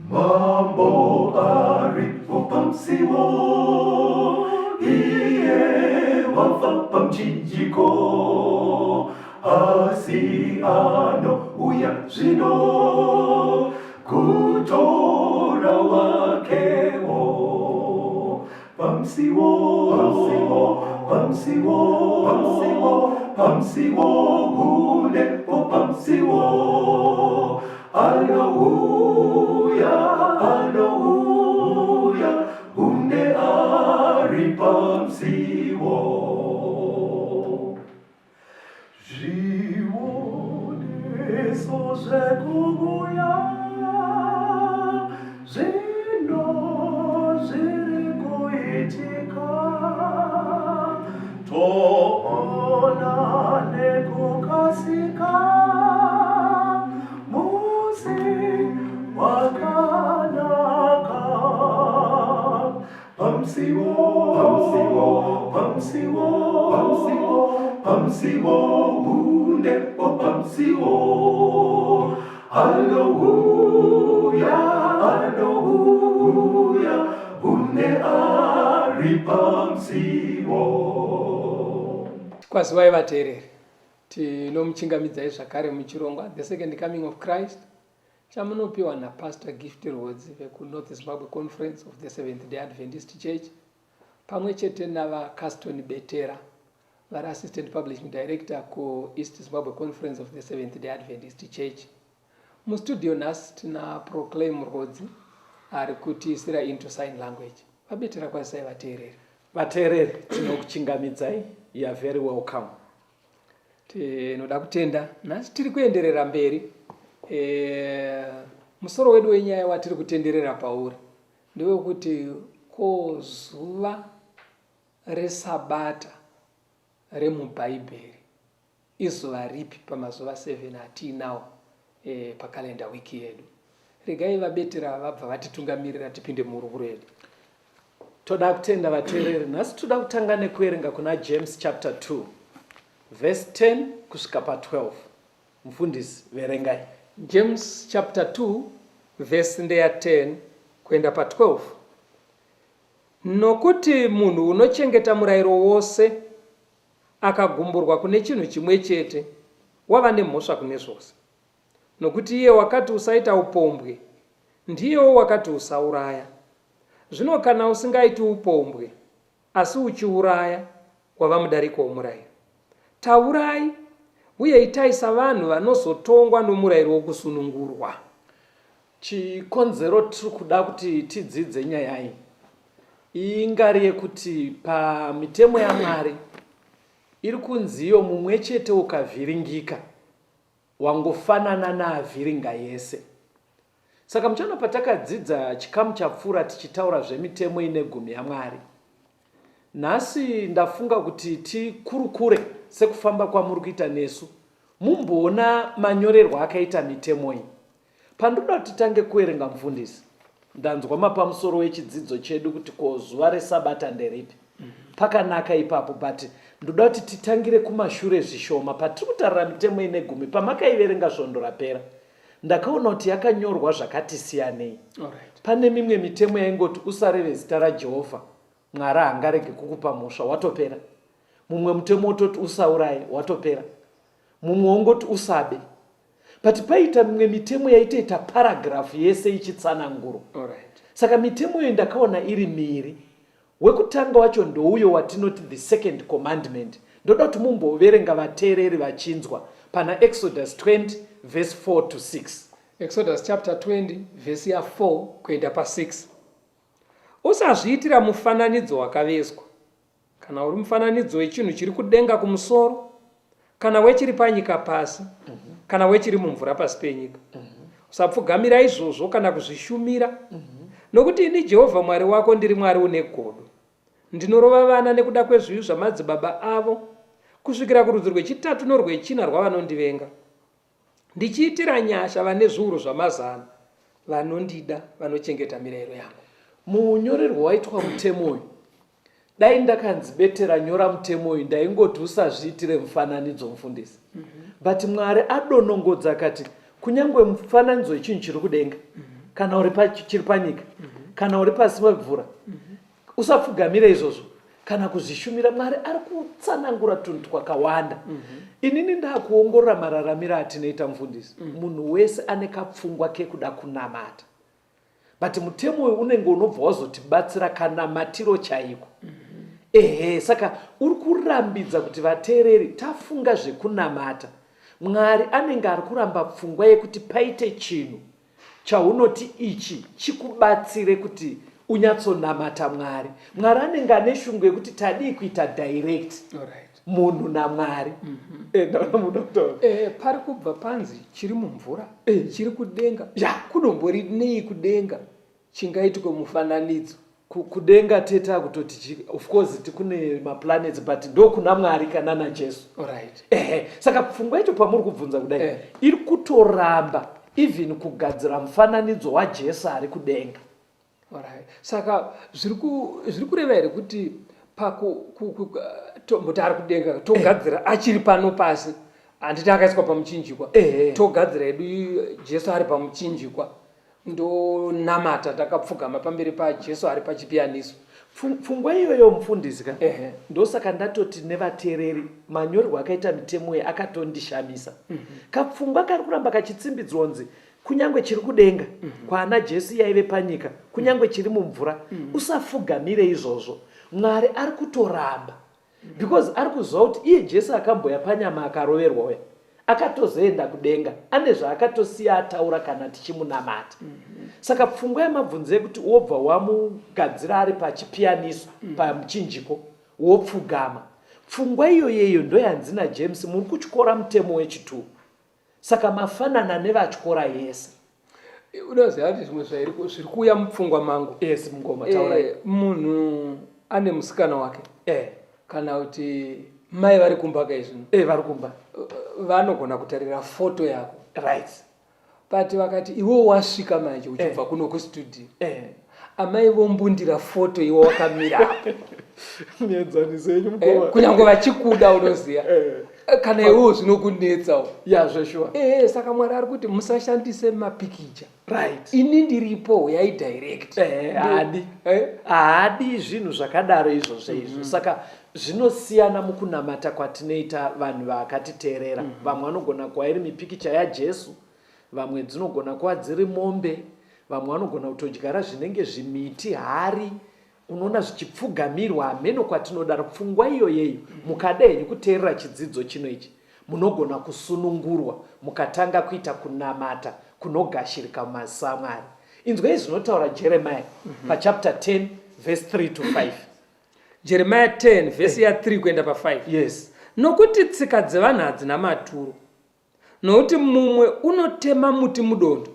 Mambo aripo pamusiwo, iye wafa pamuchinjiko, asi anouya zvino kutora wakewo. Pamusiwo, pamusiwo, pamusiwo, pamusiwo, pamusiwo, hunepo pamusiwo. Anouya, anouya, hunde ari pamusiwo. Zvioneso zvekuuya zvino zviri kuitika, toona nekukasika musi wakanaka. Pamusiwo, pamusiwo, pamusiwo, pamusiwo, pamusiwo, hundepo pamusiwo. Anouya, anouya, hunde ari pamusiwo. Kwaziwai vateereri, tinomuchingamidzai zvakare muchirongwa The Second Coming of Christ chamunopiwa naPastor Gift Rwodzi vekuNorth Zimbabwe Conference of the Seventh Day Adventist Church pamwe chete naVaCaston Betera vari Assistant Publishing Director kuEast Zimbabwe Conference of the Seventh Day Adventist Church. Mustudio nhasi tina Proclaim Rwodzi ari kutiisira into sign language. VaBetera kwazisai vateereri. Vateereri tinokuchingamidzai, you are very welcome. Tinoda kutenda nhasi tiri kuenderera mberi e, musoro wedu wenyaya watiri kutenderera pauri ndewekuti ko zuva resabata remubhaibheri izuva ripi pamazuva 7 atiinawo e, pakalenda wiki yedu. Regai vabetera vabva vatitungamirira tipinde muhurukuro yedu. Toda kutenda vateereri. Nhasi toda kutanga nekuverenga kuna James chapter 2 verse 10 kusvika pa12. Mufundisi verengai. James chapter 2 verse ndeya 10 kuenda pa12. Nokuti munhu unochengeta murayiro wose akagumburwa kune chinhu chimwe chete wava nemhosva kune zvose. Nokuti iye wakati usaita upombwe, ndiyewo wakati usauraya. Zvino kana usingaiti upombwe, asi uchiuraya, wava mudariko womurayiro. Taurai, uye itai savanhu vanozotongwa nomurayiro wokusunungurwa. Chikonzero tiri kuda kuti tidzidze nyaya iyi ingari yekuti pamitemo yaMwari iri kunzi iyo mumwe chete ukavhiringika wangofanana naavhiringa yese. Saka muchaona patakadzidza chikamu chapfuura tichitaura zvemitemo ine gumi yaMwari. Nhasi ndafunga kuti tikurukure sekufamba kwamuri kuita nesu mumboona manyorerwo akaita mitemo iyi. Pandoda kuti titange kuverenga mufundisi, ndanzwa mapamusoro wechidzidzo chedu kuti ko zuva resabata nderipi. Pakanaka ipapo but ndoda kuti titangire kumashure zvishoma patiri kutarira mitemo ine gumi pamakaiverenga svondo rapera. Ndakaona kuti yakanyorwa zvakati siyanei. Alright. Pane mimwe mitemo yaingoti usareve zita raJehovha, Mwari haangarege kukupa mhosva, watopera. Mumwe mutemo wototi usauraye, watopera. Mumwe wongoti usabe. But paita mimwe mitemo yaitoita paragraph yese ichitsanangurwa. Alright. Saka mitemo iyo ndakaona iri miiri. Wekutanga wacho ndouyo watinoti the second commandment. Ndoda kuti mumboverenga vateereri vachinzwa pana Exodus 20 verse 4 to 6. Exodus chapter 20 vhesi ya 4 kuenda pa6. Usazviitira mufananidzo wakavezwa, kana uri mufananidzo wechinhu chiri kudenga kumusoro, kana wechiri panyika pasi, kana wechiri mumvura pasi penyika. Usapfugamira izvozvo kana kuzvishumira, nokuti ini Jehovha Mwari wako ndiri Mwari une godo, ndinorova vana nekuda kwezvivi zvamadzibaba avo, kusvikira kurudzi rwechitatu norwechina rwavanondivenga, ndichiitira nyasha vane zviuru zvamazana vanondida, vanochengeta mirayiro yangu. Munyorerwo waitwa mutemo uyu, dai ndakanzi betera nyora mutemo uyu ndaingoti usazviitire mufananidzo mufundisi. But Mwari adonongodza akati kunyange mufananidzo wechinhu chiri kudenga, Kana uri chiri panyika, kana uri pasi pemvura, usapfugamire izvozvo kana kuzvishumira. Mwari ari kutsanangura tunhu twakawanda. Inini ndakuongorora mararamiro atinoita, mufundisi. Munhu wese ane kapfungwa kekuda kunamata, but mutemo uyu unenge unobva wazotibatsira kanamatiro chaiko. Ehe, saka uri kurambidza kuti vateereri tafunga zvekunamata, Mwari anenge ari kuramba pfungwa yekuti paite chinhu chaunoti ichi chikubatsire kuti unyatsonamata Mwari. Mwari anenge ane shungu yekuti tadii kuita direct munhu naMwari. Eh, ndaona muda kutaura. Pari kubva panzi chiri mumvura, chiri kudenga. Kunombori nei kudenga chingaitwe mufananidzo? Kudenga teta kutoti of course tikune maplanets, but ndokuna Mwari kana naJesu. Ehe, saka pfungwa yacho pamuri kubvunza kudai iri kutoramba even kugadzira mufananidzo waJesu ari kudenga. Alright. Saka zviri kureva here kuti tomboti ari kudenga togadzira achiri pano pasi, handiti akaiswa pamuchinjikwa? Togadzira hedu Jesu ari pamuchinjikwa, ndonamata ndakapfugama pamberi paJesu ari pachipiyaniso. Pfungwa iyoyo, mufundisi ka, ndosaka ndatoti nevateereri, manyorerwo akaita mitemo iyi akatondishamisa. Kapfungwa kari kuramba kachitsimbidzwa kunzi kunyange chiri kudenga kwaana Jesu yaive panyika, kunyange chiri mumvura, usafugamire izvozvo. Mwari ari kutoramba because ari kuziva kuti iye Jesu akamboya panyama akaroverwa uya, akatozoenda kudenga, ane zvaakatosiya ataura kana tichimunamata. Saka pfungwa yamabvunzo yekuti wobva wamugadzira ari pachipiyaniso pamuchinjiko wopfugama, pfungwa iyoyeyo ndoyanzi naJames muri kutyora mutemo wechitwo, saka mafanana nevatyora yese. Unoziva kuti zvimwe zviri kuuya mupfungwa mangu. Yes, mungoma, taurai. Munhu ane musikana wake kana kuti mai vari kumba kaizvino. Vari kumba. Vanogona kutarira foto yako. But vakati iwe wasvika manje uchibva kuno kustudio, amai vombundira foto iwe wakamira apo. Mienzaniso yenyu, mukoma. Kunyange vachikuda, unoziva, kana iwewo zvinokunetsawo. Ya, zveshuwa. Saka Mwari ari kuti musashandise mapikicha. Ini ndiripo, uyai direct. Haadi. Haadi zvinhu zvakadaro izvozvo izvo. Saka zvinosiyana mukunamata kwatinoita vanhu vakatiteerera. Vamwe vanogona kuva iri mipikicha yaJesu, vamwe dzinogona kuva dziri mombe, vamwe vanogona kutodyara zvinenge zvimiti, hari, unoona zvichipfugamirwa, hameno kwatinodaro. Pfungwa iyoyeyo, mukada henyu kuteerera chidzidzo chino ichi, munogona kusunungurwa mukatanga kuita kunamata kunogashirika mumaziso aMwari. Inzwei zvinotaura Jeremiah pachapter 10 verse 3 to 5. Jeremiah 10 vhesi ya3 kuenda pa5. Yes. Nokuti tsika dzevanhu hadzina maturo, nokuti mumwe unotema muti mudondo,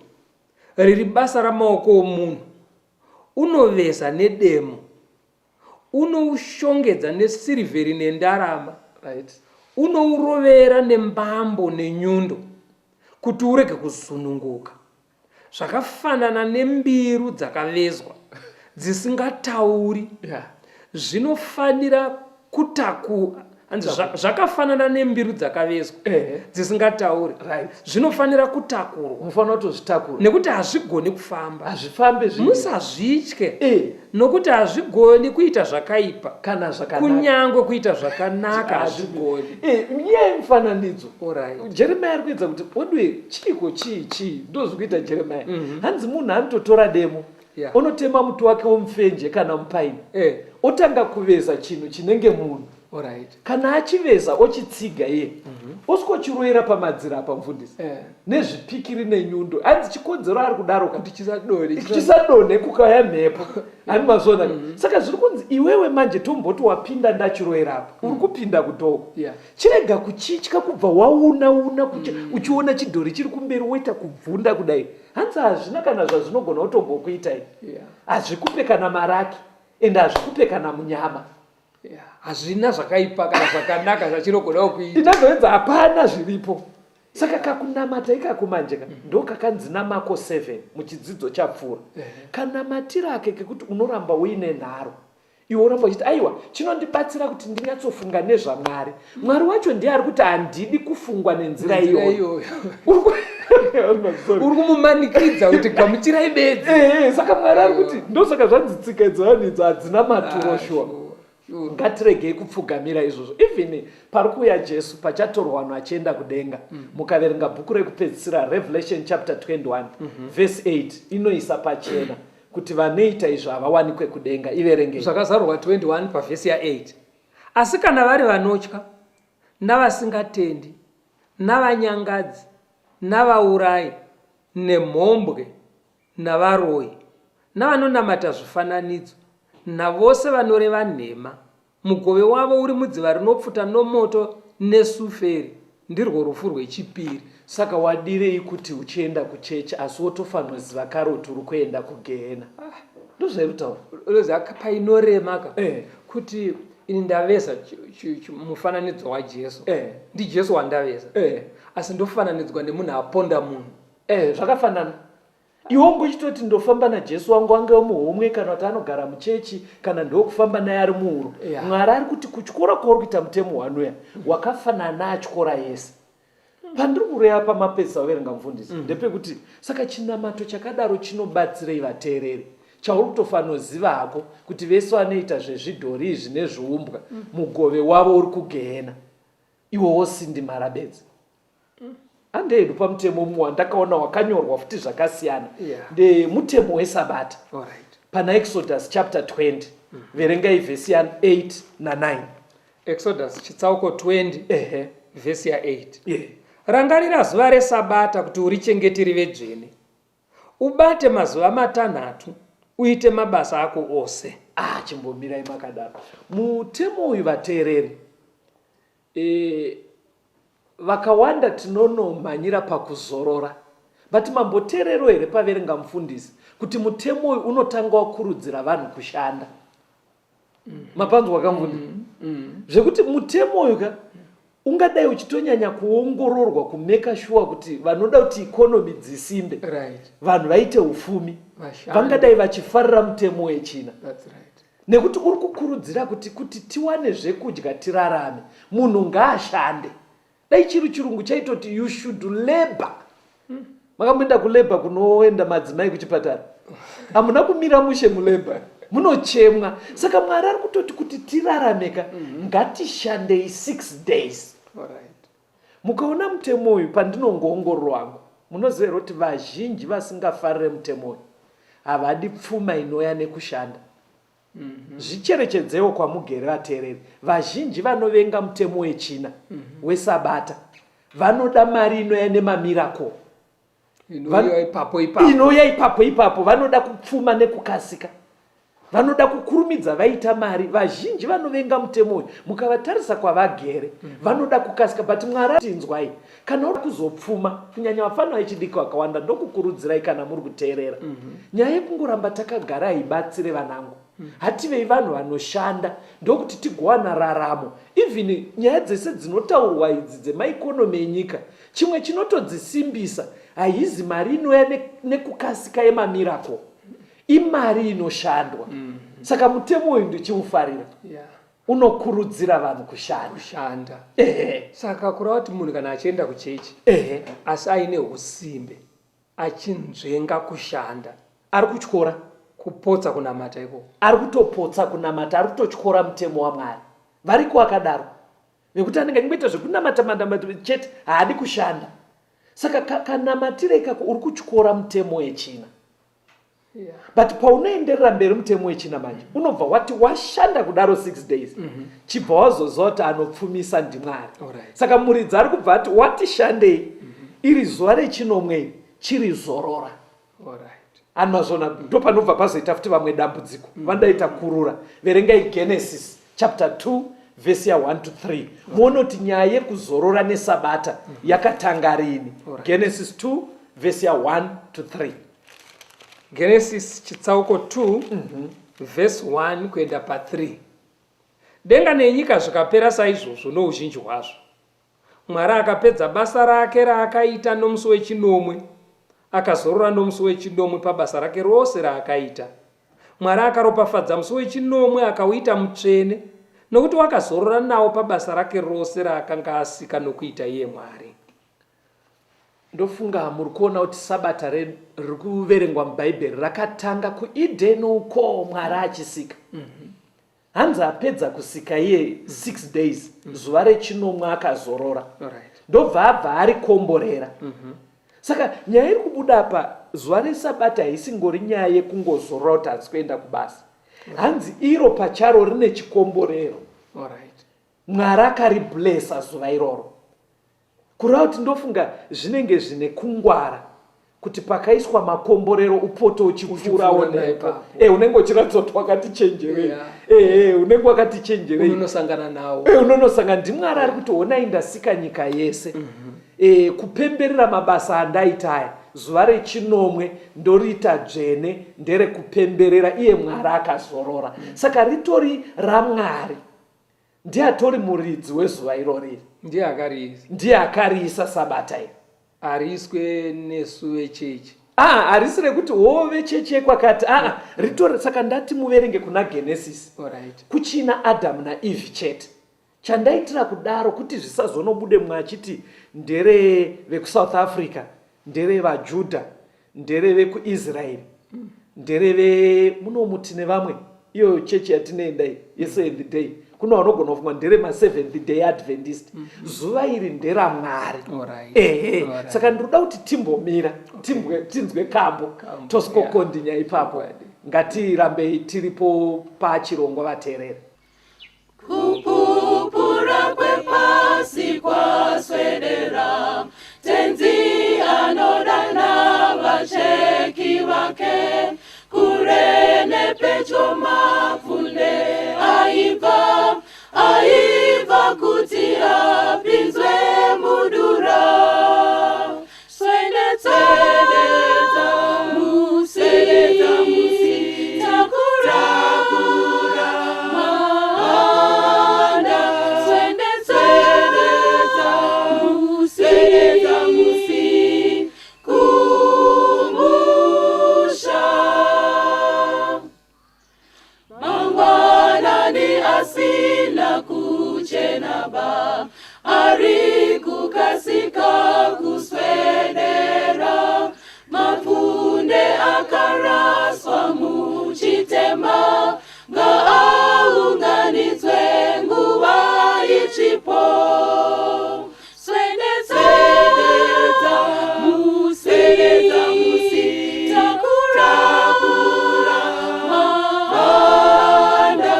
riri basa ramaoko omunhu, unoveza nedemo, unoushongedza nesirivheri nendarama, unourovera nembambo nenyundo, kuti urege kuzununguka. Zvakafanana nembiru dzakavezwa dzisingatauri, zvinofanira kutaku hanzi zvakafanana nembiru dzakavezwa dzisingatauri, zvinofanira kutakurwa. Mufanira kutozvitakura. Nekuti hazvigoni kufamba. Hazvifambi. Musazvitye, nokuti hazvigoni kuita zvakaipa kana zvakanaka. Kunyange kuita zvakanaka hazvigoni. Nyaya yemufananidzo, Jeremiah ari kuedza kuti odwe chiiko, chii chii, ndo zviri kuita Jeremiah. Hanzi munhu anototora demo, onotema muti wake womufenje kana mupaini, otanga kuveza chinhu chinenge munhu. Kana achiveza, ochitsiga iye, osikochiroera pamadziro apa, mufundisi, nezvipikiri nenyundo. Hanzi chikonzero ari kudaro kuti chisadonhe. Chisadonhe kukauya mhepo, hani mazvona? Saka zviri kunzi iwewe manje tomboti wapinda, ndachiroera apa, uri kupinda kudhoko, chirega kuchitya kubva wauna una uchiona chidhori chiri kumberi woita kubvunda kudai. Hanzi hazvina kana zvazvinogona kutombokuitai. Hazvikupe kana maraki, ende hazvikupe kana munyama. Hazvina zvakaipa kana zvakanaka zvachinogonawo kuita. Inandoedza, hapana zviripo. Saka kakunamata ikako manje ka, ndo kakanzi naMako 7 muchidzidzo chapfuura, kanamatiro ake kekuti unoramba uine nharo, iwe uramba uchiti aiwa, chinondibatsira kuti ndinyatsofunga nezvaMwari. Mwari wacho ndiye ari kuti handidi kufungwa nenzira iyoyo. Uri kumumanikidza kuti gamuchirai bedzi. Eh, eh, saka Mwari ari kuti ndosaka zvanzi tsika idzo vanhu idzo hadzina maturo Ah, shuwa. Sure. Ngatiregei kupfugamira izvozvo. Even pari kuuya Jesu pachatorwa vanhu vachienda kudenga. Mukaverenga bhuku rekupedzisira Revelation chapter 21 verse 8 inoisa pachena kuti vanoita izvo havawanikwe kudenga. Iverengei. Zvakazarurwa 21 pavhesi ya8. Asi kana vari vanotya, navasingatendi, navanyangadzi, navaurayi, nemhombwe, navaroyi, navanonamata zvifananidzo, navose vanoreva nhema, mugove wavo uri mudziva rinopfuta nomoto nesuferi, ndirwo rufu rwechipiri. Saka wadirei kuti uchienda kuchechi asi wotofanoziva kare kuti uri kuenda kugehena? Ndozvairi kutaura. Unoziva painorema ka Eh. kuti ini ndaveza mufananidzo waJesu. NdiJesu wandaveza. Asi ndofananidzwa nemunhu aponda munhu. Eh, zvakafanana. Iwe ungochitoti ndofamba naJesu wangu ange muhomwe kana kuti anogara muchechi kana ndokufamba naye ari muhuro. Mwari ari kuti kutyora kwauri kuita mutemo wanuya wakafanana naatyora yese. Pandiri kureva pamapedzisa kuverenga mufundisi ndepekuti saka chinamato chakadaro chinobatsirei vateereri? Chauri kutofanoziva hako kuti vese vanoita zvezvidhori izvi nezviumbwa mugove wavo uri kugehena. Iwe wosindimara bedzi. Handehedu pamutemo mumwe wandakaona wakanyorwa futi zvakasiyana. Ndemutemo weSabata. Pana Exodus chapter 20. Verengai vhesi ya 8 na 9. Exodus chitsauko 20 vhesi ya 8. Rangarira zuva reSabata kuti urichengete rive dzvene. Ubate mazuva matanhatu uite mabasa ako ose. Ah, chimbomirai makadaro. Mutemo uyu vateereri, vakawanda tinonomhanyira pakuzorora. But mamboteerero here paverenga mufundisi kuti mutemo uyu unotanga wakurudzira vanhu kushanda? Mapanzwa kamufundisi? Zvekuti mutemo uyu ka ungadai uchitonyanya kuongororwa kumeka sure kuti vanoda kuti economy dzisimbe, vanhu vaite ufumi, vangadai vachifarira mutemo wechina. That's right. Nekuti uri kukurudzira kuti tiwane zvekudya tirarame, munhu ngaashande. Dai chiri chirungu chaitoti you should labor. Makamboenda kulabor kunoenda madzimai kuchipatara? Hamuna kumira mushe mulabor, munochemwa. Saka Mwari ari kutoti kuti tirarameka, ngatishandei 6 days. Mukaona mutemo uyu pandinongoongorora wangu, munoziva here kuti vazhinji vasingafarire mutemo uyu havadi pfuma inoya nekushanda. Zvicherechedzewo kwamugere vateereri, vazhinji vanovenga mutemo wechina weSabata vanoda mari inoya nemamiracle. Inouya ipapo ipapo. Inouya ipapo ipapo. Vanoda kupfuma nekukasika, vanoda kukurumidza vaita mari. Vazhinji vanovenga mutemo uyu, mukavatarisa kwavagere vanoda kukasika. But Mwari ati inzwai, kana uri kuzopfuma, kunyanya vafana vechidiki vakawanda, ndokukurudzirai kana muri kuteerera, nyaya yekungoramba takagara haibatsire vanangu. Hativei vanhu vanoshanda ndokuti tigowana raramo. Even nyaya dzese dzinotaurwa idzi dzemaikonomi enyika, chimwe chinotodzisimbisa haizi mari inouya nekukasika yemamiracle, imari inoshandwa. Saka mutemo uyu ndichiufarira. Unokurudzira vanhu kushanda. Kushanda. Saka kureva kuti munhu kana achienda kuchechi, asi aine usimbe, achinzvenga kushanda, ari kutyora. Kupotsa kunamata ikoko. Ari kutopotsa kunamata, ari kutotyora mutemo waMwari. Variko akadaro vekuti anenge achingoita zvekunamata manamata chete, haadi kushanda. Saka kanamatire ikako uri kutyora mutemo wechina. But paunoenderera mberi mutemo wechina manje unobva wati washanda kudaro 6 days, chibva wazoziva kuti anopfumisa ndiMwari. Saka muridzi ari kubva ati watishandei, iri zuva rechinomwe iri chiri zorora. Anozona ndo panobva pazoita futi vamwe dambudziko. Vandaita kurura. Verengai Genesis chapter 2 verse ya 1 to 3. Muone kuti nyaya yekuzorora neSabata yakatanga rini. Genesis 2 verse ya 1 to 3. Genesis chitsauko 2 verse 1 kuenda pa 3. Denga nenyika zvikapera saizvozvo nouzhinji hwazvo. Mwari akapedza basa rake raakaita nomusi wechinomwe, akazorora nomusi wechinomwe pabasa rake rose raakaita. Mwari akaropafadza musi wechinomwe akauita mutsvene, nokuti wakazorora nawo pabasa rake rose raakanga asika nokuita iye Mwari. Ndofunga muri kuona kuti sabata riri kuverengwa mubhaibheri rakatanga kuEden uko Mwari achisika. Mm -hmm. Hanzi apedza kusika iye 6 days mm -hmm. zuva rechinomwe akazorora. Right. Ndobva abva arikomborera. Mm -hmm. Saka nyaya iri kubuda apa zuva resabata haisingori nyaya yekungozorora kuti hanzi kuenda kubasa. Hanzi iro pacharo rine chikomborero. Alright. Mwari akariblessa zuva iroro. Kureva kuti ndofunga zvinenge zvine kungwara kuti pakaiswa makomborero upote uchipfuurawo nepo. Eh, unenge uchiratidza kuti wakati chenjerei. Yeah. Eh, eh, unenge wakati chenjerei. Unonosangana nawo. Eh, unonosangana ndiMwari ari kuti honai ndasika nyika yese. Mm -hmm. Eh, kupemberera mabasa andaita aya zuva rechinomwe ndoriita dzvene nderekupemberera iye Mwari akazorora. Mm. Saka ritori raMwari. Ndiye atori muridzi wezuva irori iri. Ndiye akariisa. Ndiye akariisa sabata iri. Hariiswe nesu vechechi. Ah, harisi rekuti wo vechechi yekwakati. Ah, ah, ritori saka ndati muverenge kuna Genesis. Alright. Kuchina Adam naEve chete. Chandaitira kudaro kuti zvisazonobude mumwe achiti ndere vekuSouth Africa, ndere vaJudha, ndere vekuIsraeri. Ndereve munomu tine vamwe iyo chechi yatinoenda iyi yeseventh day kune vanogona kufunga ndere maseventh day adventist mm -hmm. zuva iri nderamwari right. ehe right. saka ndinoda kuti timbomira okay. tinzwe kambo, kambo tosikokondinya yeah. ipapo ngatirambei tiripo pachirongwa vateereri Kupupura kwepasi kwaswedera, Tenzi anodana vacheki vake, kure nepedyo mapfunde aibva, aibva kuti apinzwe mudura. Swededza musi, takura mahanda. Swededza musi, kumusha. Mangwanani asina kuchena ba, ari kukasika kuswedera. Mapfunde akaraswa muchitema, ngaaunganidzwe nguva ichipo. Swededza musi, takura mahanda.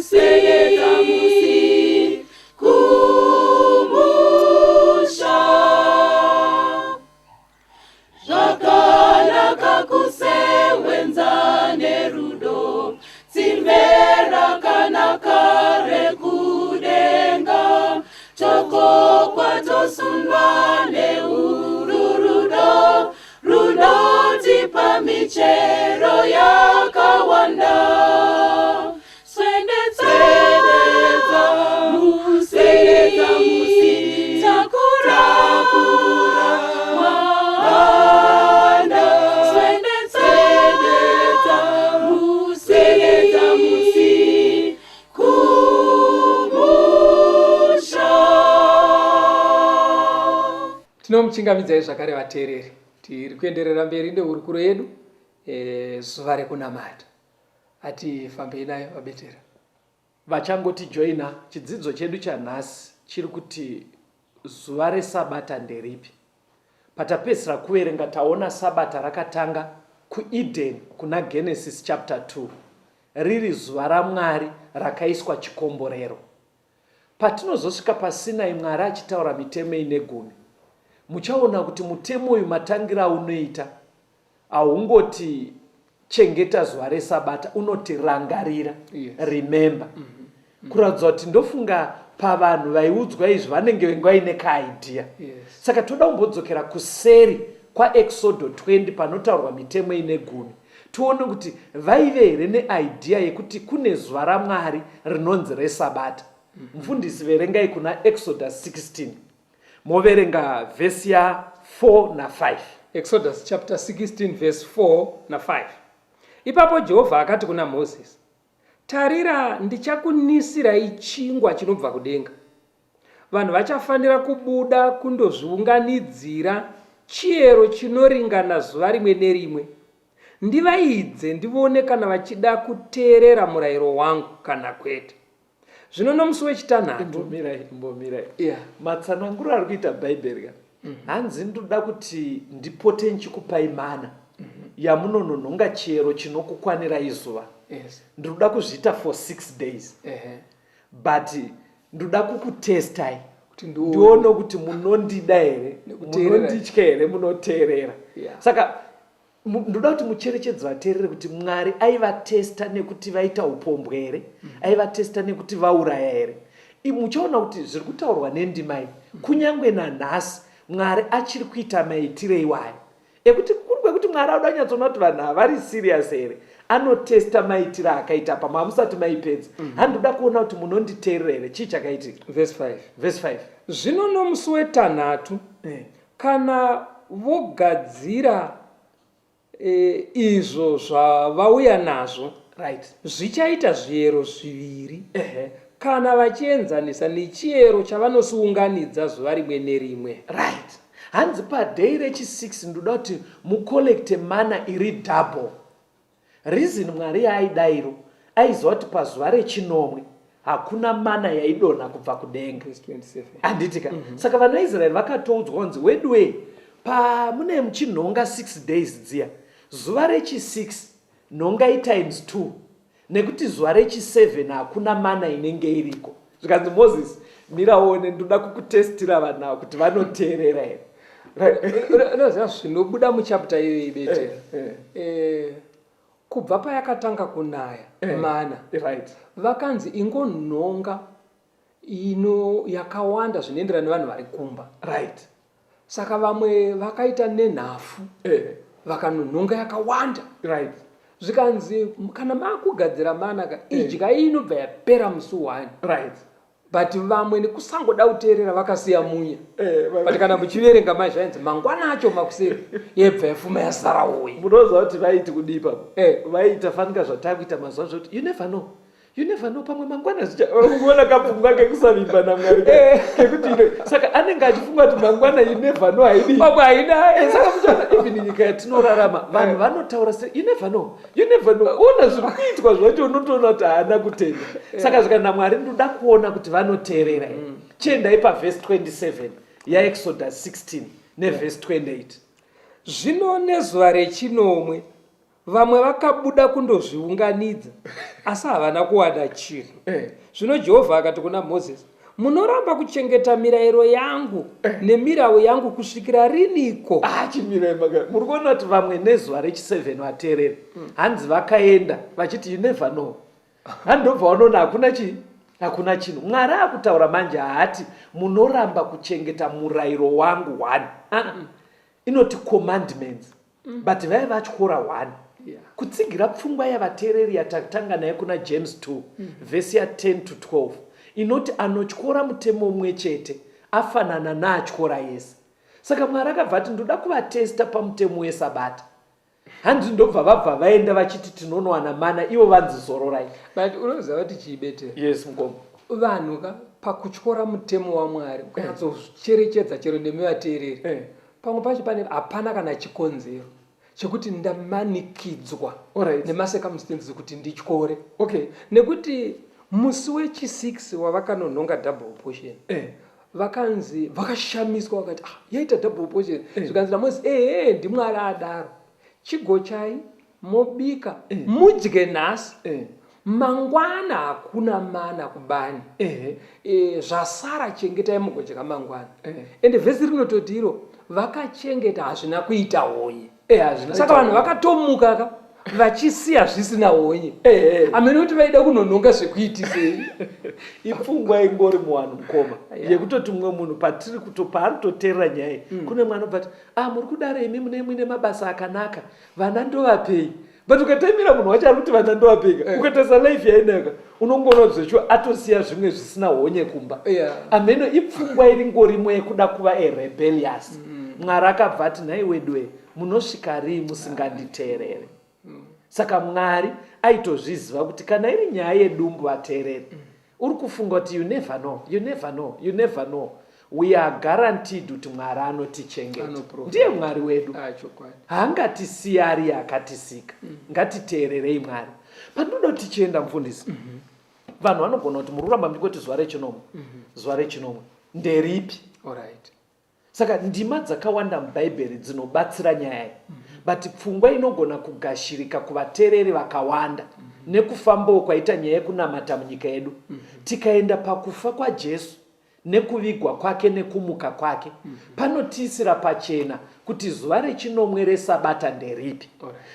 Swededza musi, kumusha. Zvakanaka kusewenza nerudo, tsimbe rakanaka rekudenga, tokokwa tosundwa neuru rudo, runotipa michero yakawanda. Swededza musi, takura mahanda. Swededza musi, kumusha. Tinomuchingamidzai zvakare vateereri. Tiri kuenderera mberi nehurukuro yedu e, zuva rekunamata. Atifambei nayo vaBetera. Vachangotijoina, chidzidzo chedu chanhasi chiri kuti zuva reSabata nderipi. Patapedzisira kuverenga taona Sabata rakatanga kuEden kuna Genesis chapter 2 riri zuva raMwari rakaiswa chikomborero. Patinozosvika paSinai Mwari achitaura mitemo ine gumi, muchaona kuti mutemo uyu matangiro aunoita Haungoti chengeta zuva resabata unoti rangarira, Yes. remember. Kuratidza kuti ndofunga pavanhu vaiudzwa izvi vanenge venge vaine kaidea. Yes. Saka toda kumbodzokera kuseri kwaExodo 20 panotaurwa mitemo ine gumi tione kuti vaive here neidea yekuti kune zuva raMwari rinonzi resabata. Mfundisi verengai kuna Exodus 16. Moverenga vhesi ya 4 na 5. Exodus chapter 16 verse 4 na 5. Ipapo Jehovha akati kuna Mozisi, Tarira, ndichakunisirai chingwa chinobva kudenga. Vanhu vachafanira kubuda kundozviunganidzira chiyero chinoringana zuva rimwe nerimwe. Ndivaidze ndivone kana vachida kuteerera murayiro wangu kana kwete. Zvino nomusi wechitanhatu. Imbomirai, imbomirai. Yeah. Matsananguro ari kuita Bhaibheri ka. Hanzi ndoda kuti ndipote ndichikupai mana yamunononhonga chiyero chinokukwanirai zuva. Yes. Ndinoda kuzviita for 6 days. Ehe. But ndoda kukutestai Kuti ndione. ndione kuti munondida here, Nekuteerera. munonditya here, munoteerera. Yeah. Saka Ndoda kuti mucherechedze vateereri kuti Mwari aivatesta nekuti vaita upombwe here, aivatesta nekuti vauraya here. Muchaona kuti zviri kutaurwa nendima iyi, kunyange nanhasi Mwari achiri kuita maitire iwayo ekuti kuri kwekuti Mwari anoda kunyatsoona kuti vanhu ava vari serious here, anotesta maitire akaita apa mamusati maipedza. Handoda kuona kuti munonditeerera here, chii chakaitika? Verse 5. Verse 5. Zvino nomusi wetanhatu Kana vogadzira e, izvo zvavauya nazvo right. zvichaita zviyero zviviri Ehe. kana vachienzanisa nechiyero chavanosiunganidza zuva rimwe nerimwe. Right. Hanzi paday rechi6 ndoda kuti mucollecte mana iri double. Reason Mwari yaaidairo aiziva kuti pazuva rechinomwe hakuna mana yaidonha kubva kudenga. Handiti ka? Saka vana vaIsraeri vakatoudzwa kunzi weduwee pamune muchinhonga 6 days dziya zuva rechi6 nhongai times 2 nekuti zuva rechi7 hakuna mana inenge iriko. Zvikanzi Moses mira uone ndoda kukutestira vanhu ava kuti vanoteerera here. Unoziva zvinobuda muchapter iyoyi bete kubva payakatanga kunaya mana vakanzi ingonhonga ino yakawanda zvinoenderana nevanhu vari kumba. Saka vamwe vakaita nenhafu vakanonhonga yakawanda. Zvikanzi kana makugadzira mana ka idyai inobva yapera musi one. But vamwe nekusangoda kuteerera vakasiya munya. But kana muchiverenga mai zvainzi mangwana acho makuseri yebva yafuma yasara uyi. Munoziva kuti vaiti kudii ipapo? Vaiita fanika zvatakuita mazuva ano zvekuti you never know. You never know pamwe mangwana zvicha unoona kapfungwa kekusavimba naMwari kekuti ino saka anenge achifunga kuti mangwana you never know haidi. Pamwe haina. Saka muchaona even nyika yatinorarama vanhu vanotaura se you never know. You never know. Ona zviri kuitwa zvacho unotoona kuti haana kutenda. Saka zvikanzi naMwari ndoda kuona kuti vanoteerera here. Chiendai pavhesi 27 yaExodus 16 nevhesi 28. Zvino nezuva rechinomwe vamwe vakabuda kundozviunganidza, asi havana kuwana chinhu. Zvino Jehovha akati kuna Mozisi, Munoramba kuchengeta mirayiro yangu nemirau yangu kusvikira riniko? Ah, chimirai maka. Muri kuona kuti vamwe nezuva rechi7 vateereri hanzi vakaenda vachiti you never know. Handobva vanoona hakuna chii? Hakuna chinhu. Mwari akutaura manje haati munoramba kuchengeta murayiro wangu one. Ah, inoti commandments. But vaiva vatyora one. Kutsigira pfungwa yavateereri yatatanga nayo kuna James 2 vhesi ya 10 to 12 inoti anotyora mutemo umwe chete afanana naatyora yese. Saka Mwari akabva ati ndoda kuvatesta pamutemo weSabata. Hanzi ndobva vabva vaenda vachiti tinonowana mana ivo vanzi zororai. But unoziva kuti chii Betera? Yes mukoma. Vanhu ka pakutyora mutemo waMwari ukanyatsocherechedza chero nemi vateereri Pamwe pacho pane hapana kana chikonzero chekuti ndamanikidzwa Alright. nemacircumstances kuti ndityore. Okay. Nekuti musi wechi6 wavakanonhonga double portion vakanzi vakashamiswa vakati ah, yaita double portion zvikanzi naMoses ehe ndiMwari adaro chigochai mobika mudye nhasi mangwana hakuna mana kubani zvasara chengetai mugodya mangwana ende vhesi rinototi iro vakachengeta hazvina kuita honye saka vanhu vakatomuka ka vachisiya zvisina honye hameno kuti vaida kunonhonga zvekuitisei Ipfungwa ingori muwanhu mukoma yekutoti mumwe munhu patiri kuto paari kutoteerera nyaya iyi kune mwana obva ati ah muri kudaro imi mune muine mabasa akanaka vana ndovapei but ukataimira munhu wacho ari kuti vana ndovapei ka ukatarisa life yainayo ka unongoona kuti zveshuwa atosiya zvimwe zvisina honye kumba ameno ipfungwa iri ngorimo yekuda kuva a rebellious Mwari akabva ati nhai weduwe munosvika rii musinganditeerere Saka Mwari aitozviziva kuti kana iri nyaya yedumbu vateereri. Uri kufunga kuti you never know, you never know, you never know. We are guaranteed kuti Mwari anotichengeta. Ndiye Mwari wedu. Ah, chokwadi. Haangatisiyi ari akatisika. Ngatiteererei Mwari. Pandinoda kuti tichienda mufundisi. Vanhu vanogona kuti muri kuramba muchingoti zuva rechinomwe. Zuva rechinomwe. Nderipi? All right. Saka ndima dzakawanda muBhaibheri dzinobatsira nyaya iyi. But pfungwa inogona kugashirika kuvateereri vakawanda nekufambawo kwaita nyaya yekunamata munyika yedu. Tikaenda pakufa kwaJesu nekuvigwa kwake nekumuka kwake, panotiisira pachena kuti zuva rechinomwe reSabata nderipi.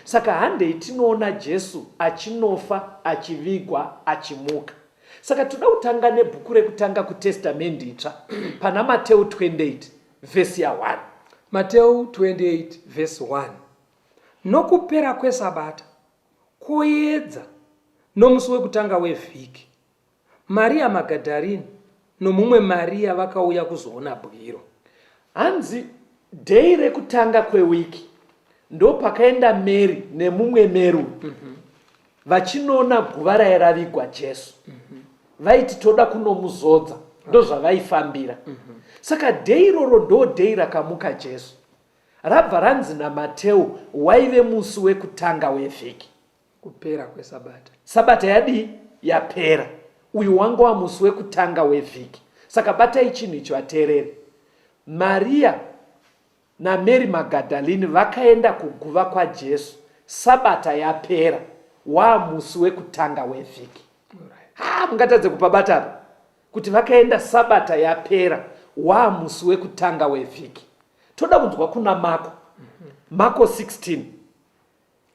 Saka handei tinoona Jesu achinofa, achivigwa, achimuka. Saka toda kutanga nebhuku rekutanga kuTestamendi Itsva pana Mateu 28 vhesi ya 1. Mateu 28 vhesi 1. Nokupera kweSabata, kwoedza, nomusi wekutanga wevhiki, Maria Magadharini nomumwe Maria vakauya kuzoona bwiro. Hanzi day rekutanga kwewiki ndopakaenda Mary nemumwe Mary uyu vachinoona guva raive ravigwa Jesu. Vaiti toda kunomuzodza, ndozvavaifambira. Saka day iroro ndo day rakamuka Jesu. Rabva ranzi naMateu waive musi wekutanga wevhiki. Kupera kwesabata. Sabata yadii? Yapera. Uyu wanga wamusi wekutanga wevhiki. Saka batai chinhu ichi vateereri. Maria naMary Magadalini vakaenda kuguva kwaJesu Sabata yapera, waamusi wekutanga wevhiki. Ha, mungatadze kupabata apa kuti vakaenda Sabata yapera, waamusi wekutanga wevhiki. Toda kunzwa kuna Mako. Mako 16.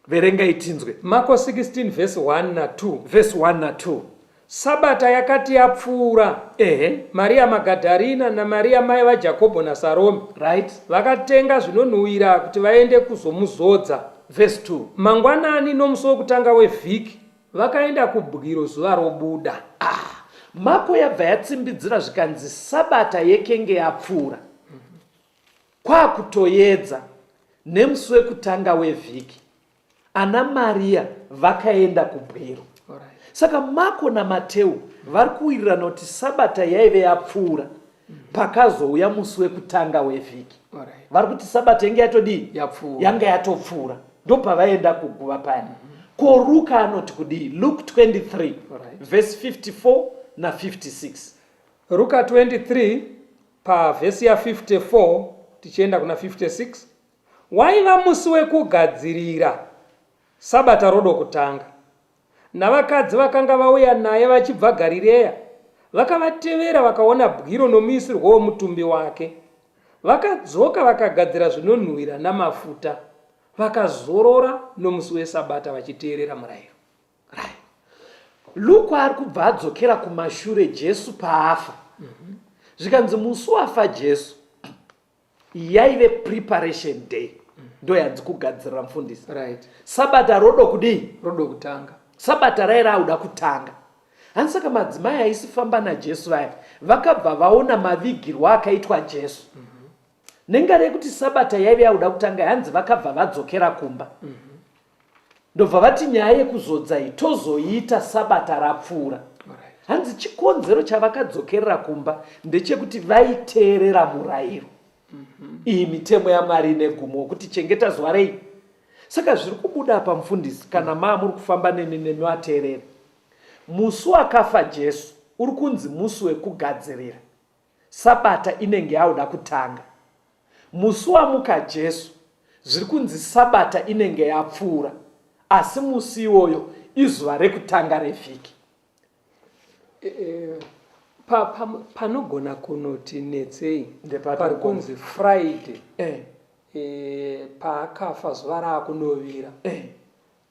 Verengai tinzwe. Mako 16 vhesi 1 na 2. Vhesi 1 na 2. Sabata yakati yapfuura, Ehe. Maria Magadharina naMaria mai vaJakobho naSaromi vakatenga zvinonhuwira kuti vaende kuzomuzodza. Vhesi 2. Mangwanani nomusi wokutanga wevhiki vakaenda kubwiro zuva robuda. Ah, Mako yabva yatsimbidzira zvikanzi Sabata yekenge yapfuura. Kwakutoyedza, nemusi wekutanga wevhiki, ana Maria vakaenda kubwiro. Saka Mako naMateu vari kuwirirana kuti Sabata yaive yapfuura pakazouya musi wekutanga wevhiki. Vari kuti Sabata yange yatodii? Yanga yatopfuura. Ndopavaenda kuguva paya. Ko Ruka anoti kudii? Luke 23 verse 54 na 56. Ruka 23 pavhesi ya 54 tichienda kuna 56, Waiva musi wekugadzirira Sabata rodokutanga, navakadzi vakanga vauya naye vachibva Garireya vakavatevera vakaona bwiro nomuisirwo womutumbi wake. Vakadzoka vakagadzira zvinonhuhwira namafuta, vakazorora nomusi weSabata vachiteerera murayiro. Right. Luke ari kubva adzokera kumashure Jesu paafa. Zvikanzi musi wafa Jesu yaive preparation day. Ndo yanzi kugadzirira mufundisi. Sabata rodo kudii? Rodo kutanga. Sabata raye rauda kutanga. Hanzi saka madzimai aisifamba naJesu vaya vakabva vaona mavigirwo akaitwa Jesu. Nengari yekuti Sabata yaive yauda kutanga hanzi vakabva vadzokera kumba. Ndobva vati nyaya yekuzodza iyi tozoiita Sabata rapfuura. Hanzi chikonzero chavakadzokerera kumba ndechekuti vaiteerera murayiro. Iyi mitemo yaMwari ine gumo wekuti chengeta zuva rei. Saka zviri kubuda apa mufundisi kana maa muri kufamba neni nemi vateereri. Musi wakafa Jesu uri kunzi musi wekugadzirira. Sabata inenge yaoda kutanga. Musi wamuka Jesu, zviri kunzi Sabata inenge yapfuura, asi musi iwoyo izuva rekutanga revhiki. E, pa, pa, panogona kunoti netsei pari kunzi Friday eh. E, paakafa zuva raakunovira eh.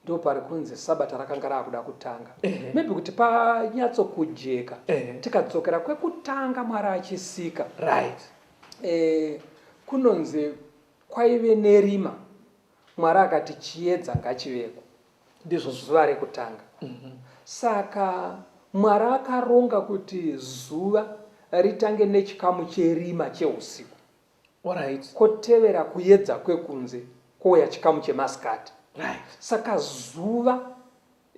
Ndopari kunzi sabata rakanga raakuda kutanga. Maybe kuti panyatsokujeka tikadzokera kwekutanga Mwari achisika. Eh, kunonzi kwaive nerima Mwari akati chiedza ngachiveko. Ndizvo zuva rekutanga. Saka Mwari akaronga kuti zuva ritange nechikamu cherima cheusiku. Alright. Kotevera kuyedza kwekunze kouya chikamu chemasikati. Right. Saka zuva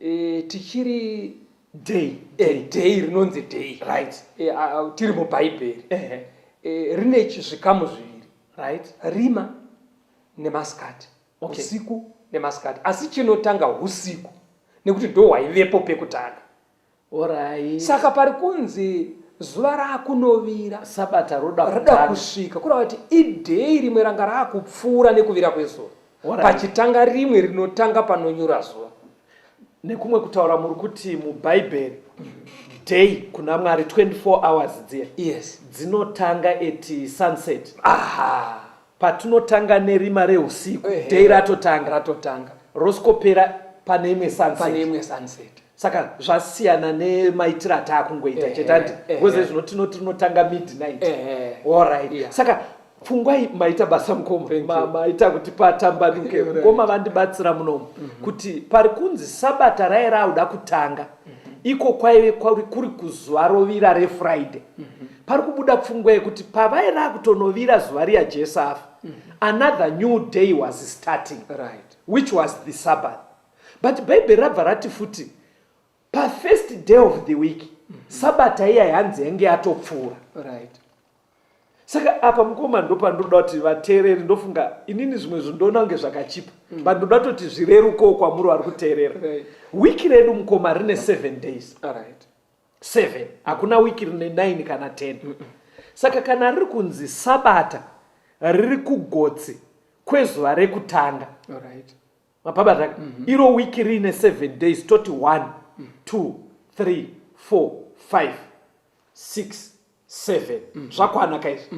e, tichiri Day. Day rinonzi day. Right. Tiri mubhaibheri. Rine zvikamu zviviri. Right. Rima nemasikati. Usiku nemasikati. Asi chinotanga usiku nekuti ndo hwaivepo pekutanga. Alright. Saka pari kunzi zuva raakunovira Sabata roda rada kutanga. kusvika kureva kuti idhei rimwe ranga raakupfuura nekuvira kwezuva. Alright. Pachitanga rimwe rinotanga panonyura zuva. Nekumwe kutaura muri kuti muBhaibheri day kuna Mwari 24 hours dziya Yes. dzinotanga at sunset. Aha. Patinotanga nerima reusiku Ehe. day ratotanga. Ratotanga. Rosikopera pane imwe sunset. Pane imwe sunset. Saka zvasiyana nemaitiro ataakungoita chete andi because zvino tinoti rinotanga midnight. Alright. Yeah. Saka pfungwa iyi maita basa mukoma. Thank you. Maita kuti patambanuke. Right. Mukoma vandibatsira munomu kuti pari kunzi Sabata raive rauda kutanga. Iko kwaive kuri kuzuva rovira reFriday. Pari kubuda pfungwa yekuti pavaive rakutonovira zuva riya Jesu afa. Another new day was starting. Right. Which was the Sabbath. But Bhaibheri rabva rati futi pafirst day of the week Sabata iya yanzi yange yatopfuura. Right. Saka apa mukoma ndopandinoda kuti vateereri, ndofunga inini zvimwe zvinhu ndoona kunge zvakachipa but ndoda kutoti zvirerukewo kwamuri vari kuteerera. Right. Wiki redu mukoma rine 7 days. Right. 7. Hakuna wiki rine 9 kana 10. Saka kana riri kunzi Sabata riri kugotsi kwezuva rekutanga. Right. Mapabata iro wiki rine 7 days toti 1 2 3 4 5 6 7 zvakwana kaizvi.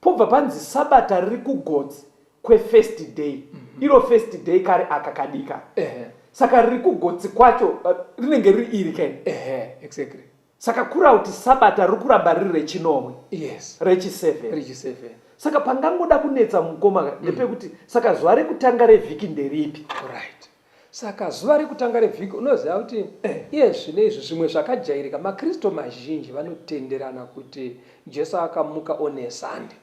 Pobva panzi Sabata riri kugotsi kwefirst day. Iro first day kari aka kadika. Saka riri kugotsi kwacho rinenge riri iri kai. Exactly. Saka kura kuti Sabata riri kuramba riri rechinomwe. Yes. Rechi7. Rechi7. Saka pangangoda kunetsa mukoma ndepekuti saka zuva rekutanga revhiki nderipi? Right. Saka zuva rekutanga revhiki unoziva kuti iye zvino izvi zvimwe zvakajairika maKristu mazhinji vanotenderana kuti Jesu akamuka on a Sunday.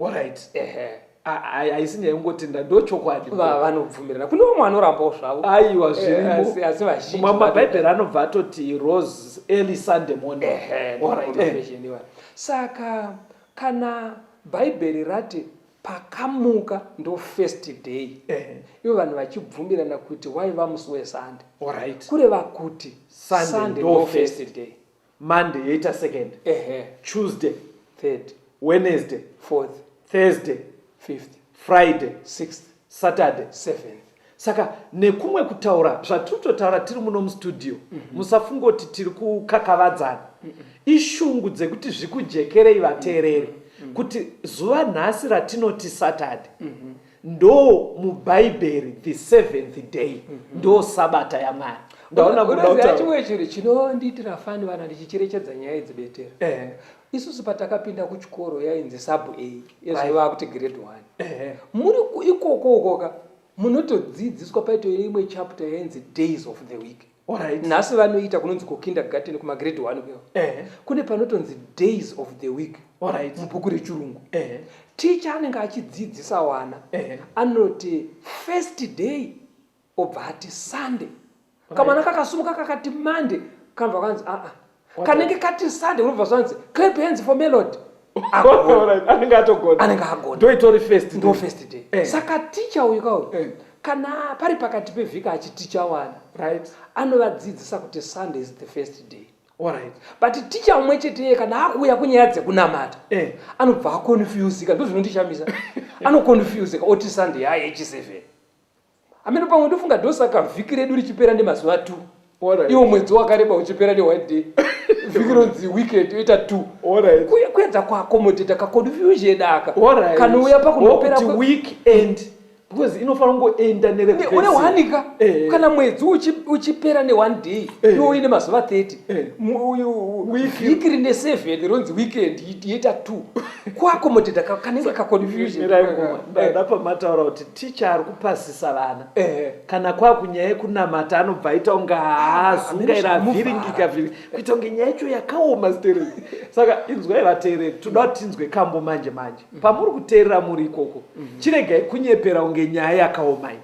Alright. Ehe. Haisi nyaya yekungotenda, ndochokwadi. Vanobvumirana. Kune vamwe vanorambawo zvavo. Aiwa, zvirimo. Asi vazhinji Mamwe mabhaibheri anobva atoti rose early Sunday morning. Ehe, Alright. ndo version iwayo. Saka kana Bhaibheri rati pakamuka ndo first day. Ivo vanhu vachibvumirana kuti waiva musi weSunday. Alright. Kureva kuti Sunday Sunday ndo ndo first. first day. Monday yoita second. Tuesday. Third. Wednesday. Fourth. Thursday. Fifth. Friday. Sixth. Saturday. Seventh. Saka nekumwe kutaura zvatinototaura tiri muno mustudio, musafunga kuti tiri kukakavadzana. Ishungu dzekuti zvikujekerei vateereri kuti zuva nhasi ratinoti Saturday ndo muBhaibheri the seventh day ndo Sabata yaMwari. Ndaona muda Unoziva kutaura. chimwe chinhu chinondiitira fani vana ndichicherechedza nyaya idzi betera. Isusu patakapinda kuchikoro yainzi sub A, yezvo vakuti grade 1. Muri ikoko ukoka munotodzidziswa paito imwe chapter yainzi days of the week. Alright. Nhasi vanoita kunonzi ku kindergarten kuma grade 1 kuya. Kune panotonzi days of the week. Alright. Mubhuku rechirungu. Teacher anenge achidzidzisa wana. Anoti first day obva ati Sunday. Kamwana kakasumuka kakati Monday kanobva kanzi a a. Kanenge kati Sunday unobva zvanzi clap hands for Melody. Alright, anenge atogona. Anenge agona. Ndoitori first day. Ndo first day. Saka teacher uyu kauyu kana pari pakati pevhiki achiticha wana. Right. Anovadzidzisa kuti Sunday is the first day. Alright. But teacher umwe chete iye kana akuuya kunyaya dzekunamata anobva aconfusika, ndozvinondishamisa. Anoconfusika oti Sunday yaye yechi7. Ameno pamwe ndofunga ndosaka vhiki redu richipera nemazuva 2. Alright. Iwo mwedzi wakareba uchipera ne 1 day. Vhiki ronzi weekend yoita 2. Alright. Kuedza kuaccommodate ka confusion aka. Alright. Kanouya pakunopera Wokuti weekend because inofanira kungoenda Une one ka? Kana mwedzi uchipera ne 1 day, iwo uine mazuva 30. Vhiki rine 7 ronzi weekend yoita 2. Kuaccommodate kanenge ka confusion. Ndada pamataura kuti teacher ari kupasisa vana. Kana kwakunyaya yekunamata anobva aita kunge haazungaira avhiringika vhiringika. Kuita kunge nyaya yacho yakaoma stereki. Saka inzwai vateereri, toda kuti tinzwe kambo manje manje. Pamuri kuteerera muri ikoko, chiregai kunyepera kunge nyaya yakaoma iyi.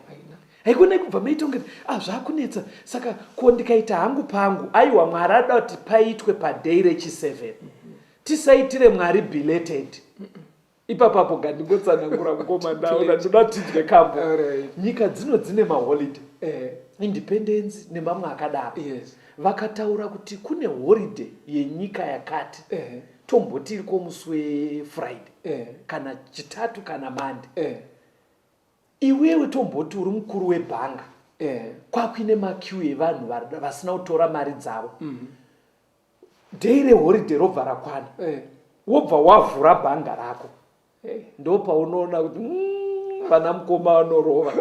Haikonai kubva maita kunge ah, zvakunetsa saka ko ndikaita hangu pangu. Aiwa Mwari ada kuti paitwe paday rechi7. Tisaitire Mwari belated. Ipapapo ngandingotsanangura mukoma ndaona ndoda tidye kambo. Nyika dzino dzine maholiday. Eh. Independence nemamwe akadaro. Yes. Vakataura kuti kune holiday yenyika yakati. Eh. Tomboti iriko musi weFriday. Eh. Kana Chitatu kana Monday. Eh. Iwewe tomboti uri mukuru webhanga. Eh. Kwakuine maqueue evanhu vasina kutora mari dzavo. Mm -hmm. Day reholiday robva rakwana. Eh. Wobva wavhura bhanga rako. Eh. Ndopaunoona kuti vana mukoma vanorova.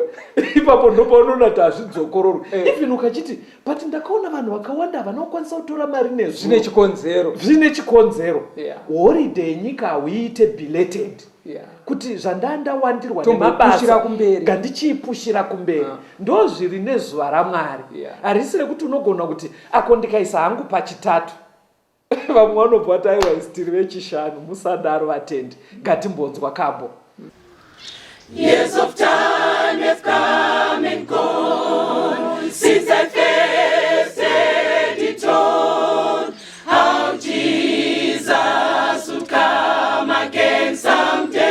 Ipapo ndopaunoona kuti hazvidzokororwi. Eh. Even ukachiti but ndakaona vanhu vakawanda havana kukwanisa kutora mari nezuro. Zvine chikonzero. Zvine chikonzero. Yeah. Holiday yenyika hauiite belated. Yeah. Kuti zvandandawandirwa nemabasa kumberi ngandichiipushira kumberi. Yeah. Ndozviri nezuva raMwari. Harisi yeah. rekuti unogona kuti ako ndikaisa hangu pachitatu vamwe vanobva vati aiwa isi tiri vechishanu musadaro vatendi ngatimbonzwa kambo. Years of time have come and gone since I first heard it told how Jesus would come again someday.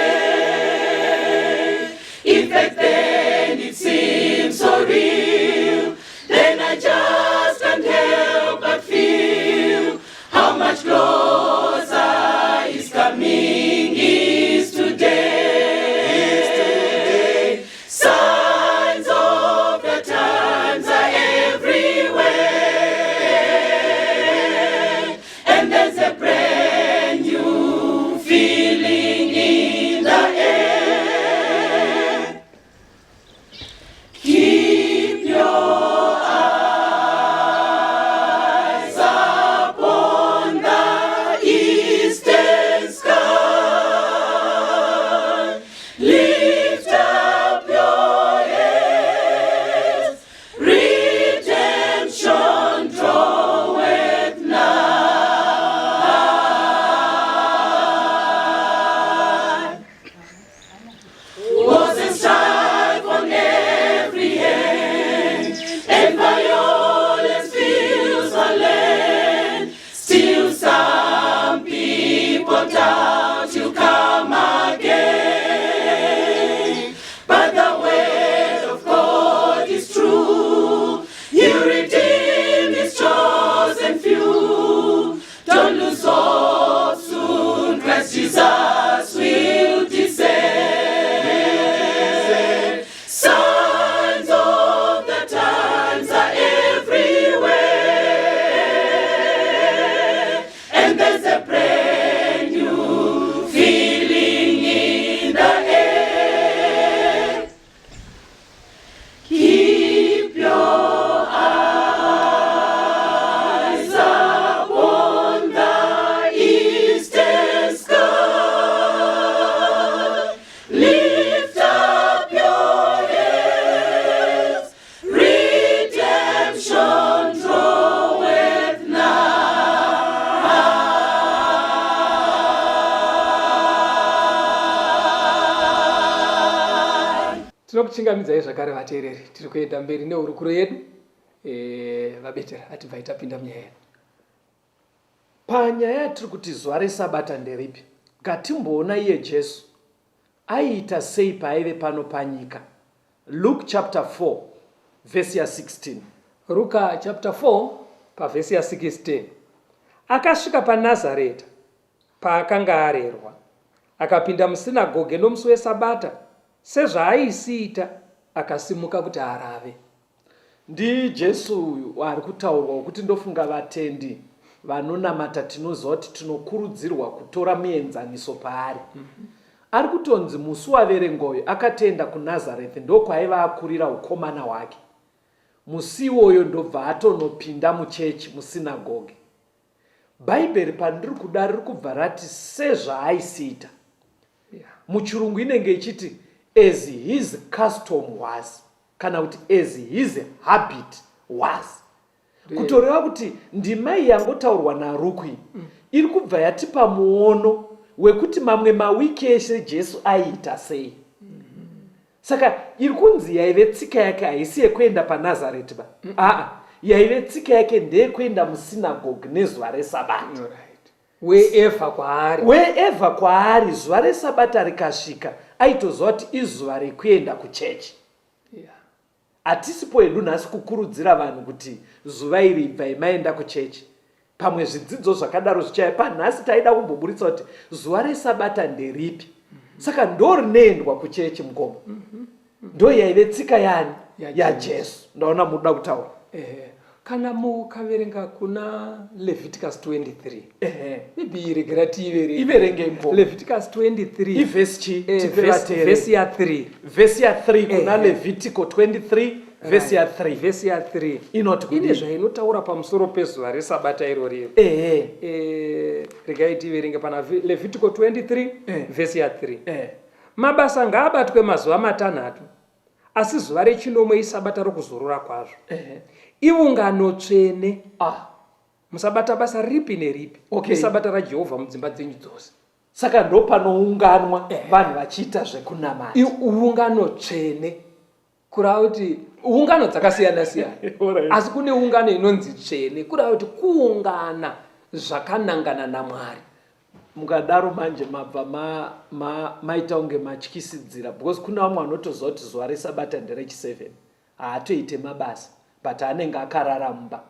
If back then it seemed so real, then I just can't help but feel how much closer his coming is today. Is today. Signs of the times are everywhere, and there's a brand new feeling in the air. Keep your eyes upon the eastern sky. Lift up your heads, redemption draweth nigh. Wars and strife on every hand, and violence fills the land. Still some people doubt he'll come again. But the word of God is true. He'll redeem his chosen few. Don't lose hope, soon Christ Jesus will descend. Signs of the times are everywhere, and there's a brand new feeling in the air. Keep your eyes upon the eastern sky. Lift up your heads, redemption draweth nigh. Tinokuchingamidzai zvakare vateereri, tiri kuenda mberi nehurukuro yedu. E, VaBetera, atibvai tapinda munyaya yedu. Panyaya yatiri kuti zuva reSabata nderipi, ngatimboona iye Jesu aiita sei paaive pano panyika. Luke chapter 4 vhesi ya 16. Ruka chapter 4 pavhesi ya 16. Akasvika paNazareta paakanga arerwa, akapinda musinagoge nomusi weSabata Sezvaaisiita, akasimuka kuti arave. NdiJesu uyu ari kutaurwa wekuti ndofunga vatendi vanonamata tinoziva kuti tinokurudzirwa kutora muenzaniso paari. Ari kutonzi musi waverengwa uyu akatenda kuNazareth ndokwaiva akurira ukomana hwake. Musi iwoyo ndobva atonopinda muchechi musinagoge. Bhaibheri pandiri kuda riri kubva rati sezvaaisiita. Muchirungu inenge ichiti as his custom was kana kuti as his habit was. Kutoreva kuti ndima iyi yangotaurwa naRuku iyi iri kubva yatipa muono wekuti mamwe mawiki ese Jesu aiita sei. Saka iri kunzi yaive tsika yake haisi yekuenda paNazareti ba. Aa, yaive tsika yake ndeyekuenda musinagogi nezuva reSabata. Right. Wherever kwaari. Wherever kwaari, zuva reSabata rikasvika, aitoziva kuti izuva rekuenda kuchechi. Yeah. Hatisipo hedu nhasi kukurudzira vanhu kuti zuva iri ibvai maenda kuchechi. Pamwe zvidzidzo zvakadaro zvichauya. Panhasi taida kumboburitsa kuti zuva reSabata nderipi. Saka ndorinoendwa kuchechi mukoma. Ndo yaive tsika yaani? YaJesu. Ndaona muda kutaura. Ehe. Kana mukaverenga kuna Leviticus 23. Ehe. Maybe regera tiiverenge. Iverenge mukoma. Leviticus 23. Ivhesi chi? Eh, Tipe vateereri. Vhesi ya 3. Vhesi ya 3 kuna Ehe. Levitico 23 vhesi ya 3. Vhesi ya 3. Inoti Ine kudii? zvainotaura pamusoro pezuva reSabata irori. Ehe. Eh, regai tiiverenge pana Levitico 23 Eh. vhesi ya 3. Eh. Mabasa ngaabatwe mazuva matanhatu, asi zuva rechinomwe isabata rokuzorora kwazvo. Ehe. Ivungano tsvene. Ah. Musabata basa ripi neripi. Okay. Isabata raJehovha mudzimba dzenyu dzose. Saka ndopanounganwa vanhu vachiita zvekunamata. Iungano tsvene. Kureva kuti ungano dzakasiyana siyana. Alright. Asi kune ungano inonzi tsvene. Kureva kuti kuungana zvakanangana naMwari. Mukadaro manje mabva ma, ma, maita kunge matyisidzira because kune vamwe vanotoziva kuti zuva resabata nderechi7 haatoite mabasa but anenge akarara mumba.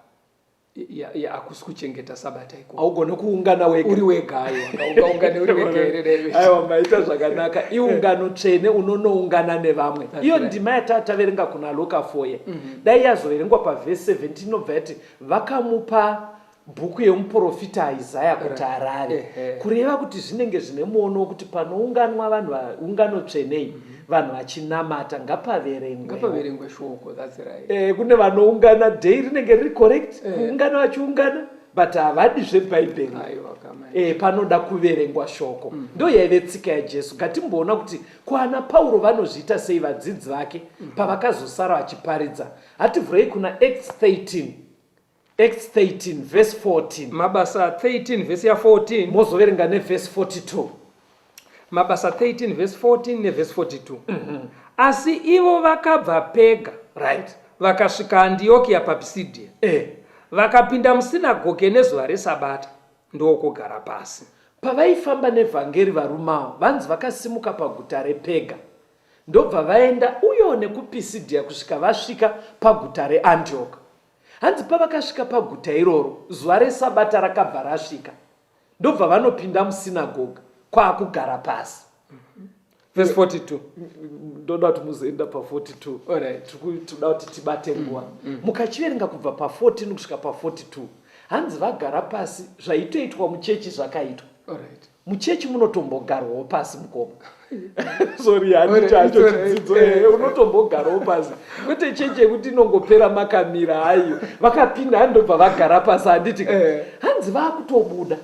Hakusi kuchengeta sabata ikoko. Haugone kuungana wega. Uri wega aiwa. Ungaungane uri wega here dai. Aiwa maita zvakanaka. Iungano tsvene unonoungana nevamwe. Iyo ndima yatataverenga kuna Luka 4 ye. Dai yazoverengwa pavhesi 17 inobva yati vakamupa bhuku yemuprofita Isaya kuti arave. Kureva kuti zvinenge zvine muono wekuti panounganwa vanhu ungano tsvene iyi vanhu vachinamata ngapaverengwe. Ngapaverengwe shoko, that's right. Kune vanoungana day rinenge riri correct, kuungana vachiungana but havadi zvebhaibheri. Aiwa kama. Panoda kuverengwa shoko. Ndo yaive tsika yaJesu. Ngatimboona kuti ko ana Pauro vanozviita sei vadzidzi vake pavakazosara vachiparidza. Hativhurei kuna Acts 13. Acts 13 verse 14. Mabasa 13 verse ya 14. Mozoverenga neverse 42. Mabasa 13 verse 14 neverse 42. Asi ivo vakabva Pega. Right. Vakasvika Antiokia paPisidia. Vakapinda musinagoge nezuva reSabata ndokugara pasi. Pavaifamba nevhangeri varume ava vanzi vakasimuka paguta rePega ndobva vaenda uyo nekuPisidia kusvika vasvika paguta reAntioch. Hanzi pavakasvika paguta iroro, zuva reSabata rakabva rasvika, ndobva vanopinda musinagoga, kwaakugara pasi. Verse 42. Ndoda kuti muzoenda pa 42. Alright. Tikuda kuti tibate nguva. Mukachiverenga kubva pa 14 kusvika pa 42, hanzi vagara pasi, zvaitoitwa muchechi zvakaitwa. Alright. Muchechi munotombogarwawo pasi mukoma. Sorry, handicho hacho chidzidzo. Unotombogarawo pasi. Kwete chechi yekuti inongopera makamira hayo. Vakapinda handobva vagara pasi handiti. Hanzi vakutobuda.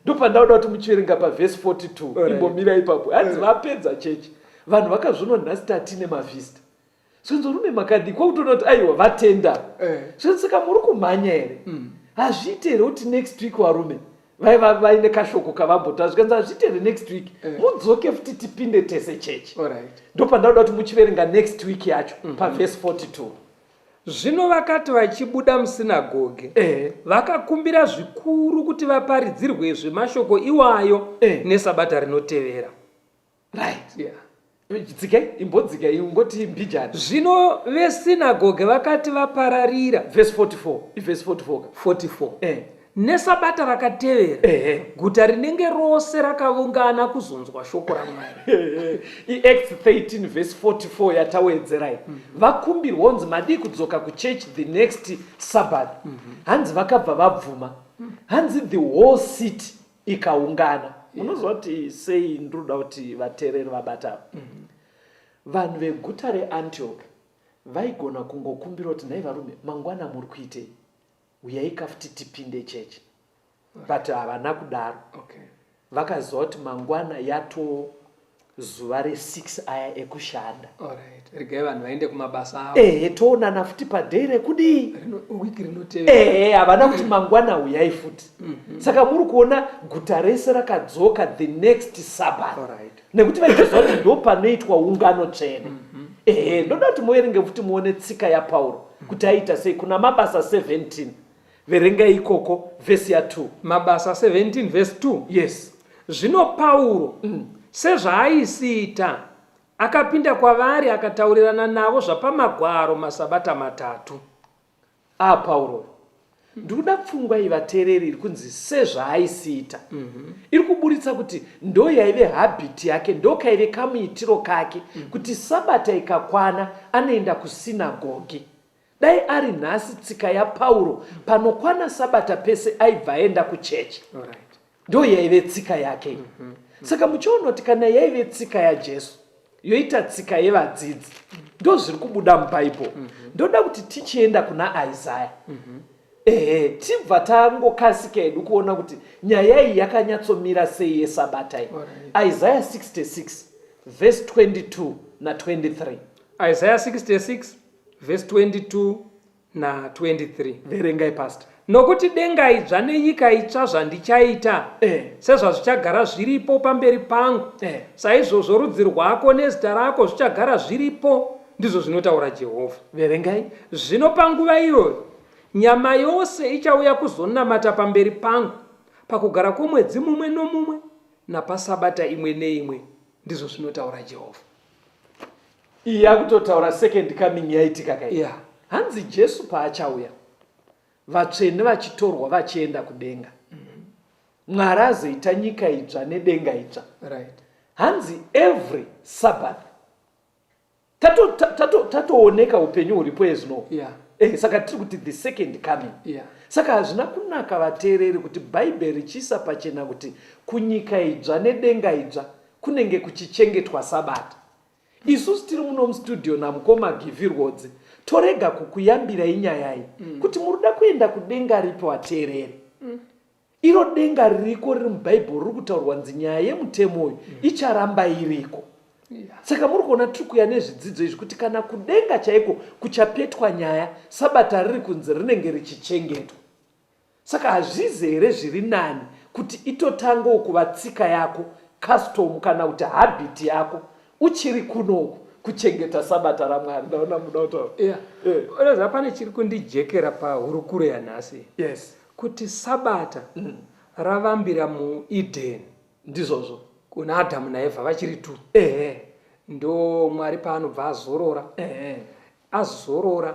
Ndopandauda kuti muchiverenga pa verse 42. Imbomira ipapo. Hanzi vapedza chechi. Vanhu vakazviona nhasi tatine mavhista. Zvinzi rume makadii kwakutoona kuti aiwa vatenda. Zvinzi saka muri kumhanya here? Hazviite here kuti next week varume vaiva vaine kashoko kavambota zvikanzi hazviite here next week mudzoke futi tipinde tese chechi. Ndopandauda kuti muchiverenga next week yacho pavhesi 42. Zvino vakati vachibuda musinagoge, vakakumbira zvikuru kuti vaparidzirwezve mashoko iwayo neSabata rinotevera. Right. Dzikai, imbodzikai, ungoti mbijana. Zvino vesinagoge vakati vapararira. Verse 44. Verse 44. 44. Nesabata rakatevera, guta rinenge rose rakavungana kuzonzwa shoko raMwari. IActs 13 verse 44 yatawedzerai. Vakumbirwa kunzi madii kudzoka kuchurch the next Sabbath. Hanzi vakabva vabvuma. Hanzi the whole city ikaungana. Munoziva kuti sei ndinoda kuti vateereri vabata apa? Vanhu veguta reAntioch vaigona kungokumbira kuti nhai varume mangwana muri kuitei? Uyai kafuti tipinde chechi. But havana kudaro. Vakaziva kuti mangwana yato zuva re6 aya ekushanda. Alright. Regai vanhu vaende kumabasa avo. Ehe, toonana futi paday rekudii? Wiki rinotevera. Ehe, havana kuti mangwana uyai futi. Saka muri kuona guta rese rakadzoka the next Sabbath. Alright. Nekuti vaitoziva kuti ndo panoitwa ungano tsvene. Ehe, ndoda kuti muverenge futi muone tsika yaPauro kuti aiita sei kuna Mabasa 17. Verengai ikoko vhesi ya 2. Mabasa 17 vhesi 2. Yes. Zvino Pauro sezvaaisiita akapinda kwavari akataurirana navo zvapamagwaro masabata matatu. Ah, Pauro, ndikuda pfungwa iyi vateereri iri kunzi sezvaaisiita. Mm -hmm. Iri kuburitsa kuti ndo yaive habit yake, ndo kaive kamuitiro kake mm -hmm. kuti sabata ikakwana anoenda kusinagogi. Dai ari nhasi tsika yaPauro panokwana sabata pese aibva aenda kuchechi. Right. Ndo yaive tsika yake. Mm -hmm. Saka muchiona kuti kana yaive tsika yaJesu yoita tsika yevadzidzi ndo zviri kubuda mubhaibheri. Mm -hmm. Ndoda kuti tichienda kuna Isaya. Mm -hmm. Ehe, tibva tangokasika hedu kuona kuti nyaya iyi yakanyatsomira sei yesabata iyi. Isaya 66 verse 22 na 23. Isaya 66 verse 22 na 23. Verengai pastor. Nokuti denga idzva nenyika itsva zvandichaita, eh. sezvazvichagara zviripo pamberi pangu, eh. saizvozvo rudzi rwako nezita rako zvichagara zviripo, ndizvo zvinotaura Jehovha. Verengai. Zvino panguva iyoyo nyama yose ichauya kuzonamata pamberi pangu, pakugara kwomwedzi mumwe nomumwe, napasabata imwe neimwe, ndizvo zvinotaura Jehovha. Iyi yakutotaura second coming yaitika kai. Yeah. Hanzi Jesu paachauya vatsvene vachitorwa vachienda kudenga. Mm -hmm. Mwari azoita nyika idzva nedenga idzva. Right. Hanzi every Sabbath tatooneka tato, tato upenyu huripo ezvino. Yeah. Eh, saka tiri kuti the second coming. Yeah. Saka hazvina kunaka vateereri kuti Bhaibheri richiisa pachena kuti kunyika idzva nedenga idzva kunenge kuchichengetwa Sabata. Isusu tiri muno mustudio namukoma Givhi Rwodzi torega kukuyambirai nyaya iyi mm. kuti muruda kuenda kudenga ripi wateereri mm. Iro denga ririko riri mubhaibheri riri kutaurwa nzi nyaya yemutemo uyu mm. icharamba iriko. Yeah. Saka muri kuona tiri kuya nezvidzidzo izvi kuti kana kudenga chaiko kuchapetwa nyaya sabata riri kunzi rinenge richichengetwa. Saka hazvizi here zviri nani kuti itotangawo kuva tsika yako, custom kana kuti habit yako uchiri kunoku kuchengeta sabata raMwari? Ndaona muda kutaura. Yeah. Eh. Unoziva pane chiri kundijekera pahurukuro yanhasi. Yes. Kuti sabata mm. ravambira muEden. Ndizvozvo. Kuna Adamu naEvha vachiri tu. Ehe. Ndo Mwari paanobva azorora. Ehe. Azorora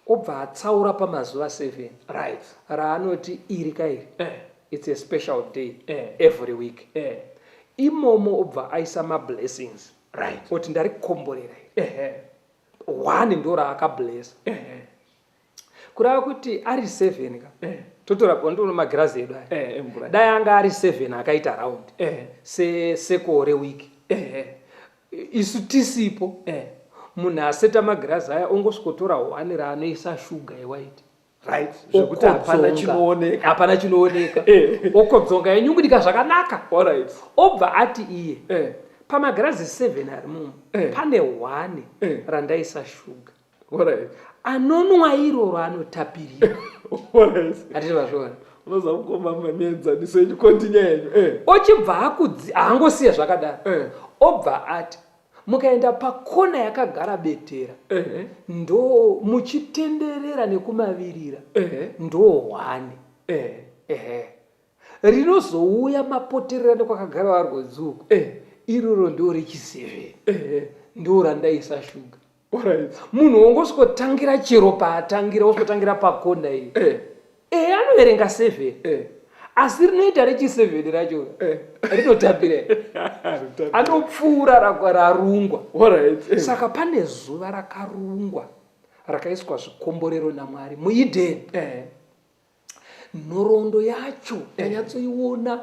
obva atsaura pamazuva 7 right. Raanoti iri kairi eh. It's a special day eh. Every week eh. Imomo obva aisa mablessings right. Oti ndarikomborera iri eh. One ndo raakablessa eh. Kureva kuti ari 7 ka eh. Totora bondono magirazi edu aya eh, emvura. Dai anga ari 7 akaita round eh. Sekore week eh. Isu tisipo eh. Munhu aseta magirazi aya ongosvikotora one raanoisa shuga yewaiti right zvekuti hapana chinooneka hapana chinooneka eh. Okodzonga yenyungudika zvakanaka right. Obva ati iye eh. Pamagirazi 7 ari mumu eh. Pane one eh. Randaisa shuga right. Anonwa iroro anotapirira right. Hatiti vazviona unoziva mukoma mienzaniso yenyu kontinya yenyu eh. Ochibva akudzi haangosiya zvakadaro eh. Obva ati mukaenda pakona yakagara betera eh. Ndo muchitenderera nekumavirira eh. Ndo hwani eh. Ehe. Rinozouya mapoterera nekwakagara varwodzi uko eh. Iroro ndo rechi7 eh. Ndo randaisa shuga Right. Munhu wongosvikotangira chero paatangira wosvikotangira pakona iyi eh. Eh, anoverenga 7 eh. Asi rinoita rechi7 racho eh. Rinotapira anopfuura rarungwa right. eh. Saka pane zuva rakarungwa rakaiswa zvikomborero naMwari muEden eh. Nhoroondo yacho tanyatsoiona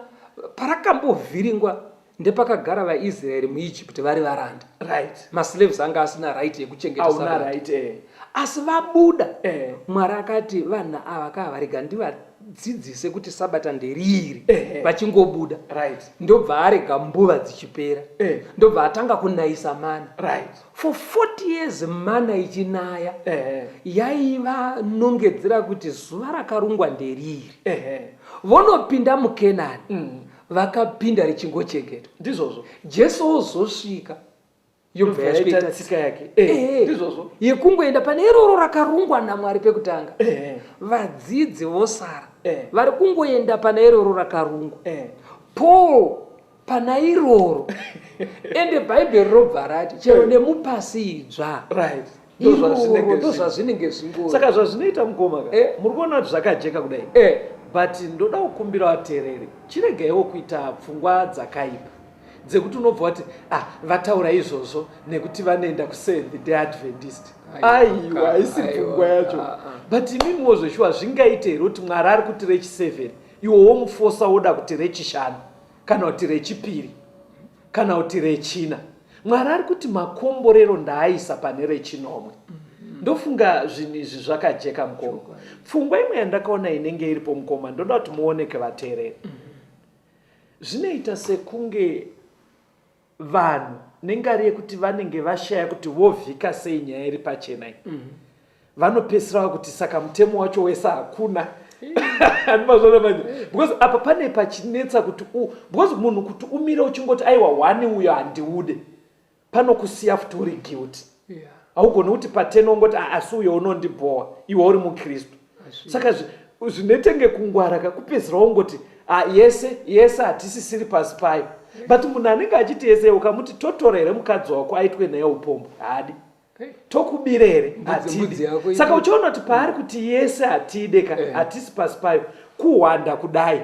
parakambovhiringwa ndepakagara vaIsraeri muEgypt vari varanda. Right. Maslaves anga asina right yekuchengeta Auna Sabata. right eh. Asi vabuda eh. Mwari akati vanhu ava kavarega ndivadzidzise kuti Sabata nderiri eh. Vachingobuda right. Ndobva arega mbuva dzichipera eh. Ndobva atanga kunayisa mana right. For 40 years mana ichinaya eh. Yaiva nongedzera kuti zuva rakarungwa nderiri eh. Vonopinda muKenani mm. Vakapinda richingochengetwa. Ndizvozvo. Jesu ozosvika. yobva yasvikoita tsika yake eh, eh, ndizvozvo yekungoenda pane iroro rakarungwa namwari pekutanga eh. Vadzidzi vosara vari kungoenda pane iroro rakarungwa. Paul pana iroro ende bhaibheri robva rati chero nemupasi idzva right ndozvazvinenge zvingori. Saka zvazvinoita mukoma ka muri kuona kuti zvakajeka kudai but ndoda kukumbira vateereri chiregaiwo kuita pfungwa dzakaipa dzekuti unobva wati ah vataura izvozvo nekuti vanoenda kuseventh day adventist. Aiwa, haisi pfungwa yacho. Ah, ah. But imimiwo zveshuwa zvingaite here kuti Mwari ari kuti rechi7 iwe womufosa woda kuti rechishanu kana kuti rechipiri kana kuti rechina? Mwari ari kuti makomborero ndaaisa pane rechinomwe. Ndofunga zvinhu izvi zvakajeka mukoma. Pfungwa imwe yandakaona inenge iripo mukoma, ndoda kuti muoneke vateereri. Zvinoita sekunge vanhu nengari yekuti vanenge vashaya kuti vovhika sei nyaya iri pachena iyi vanopedzisira vakuti saka mutemo wacho wese hakuna. Andimazvona manje, because apa pane pachinetsa kuti because munhu kuti umire uchingoti aiwa one uyo handiude, panokusiya futi uri guilty. Haugoni kuti pateno ungoti ah, asi uyo unondibhowa iwe uri mukristu. Saka zvinetenge kungwara ka kupedzisira wongoti ah, yese yese hatisisiri pasi payo. But munhu anenge achiti yese ukamuti totora here mukadzi wako aitwe naye upombo, haadi. Tokubira here, hatidi. Saka uchiona kuti paari kuti yese hatide ka hatisi pasi payo, kuhwanda kudai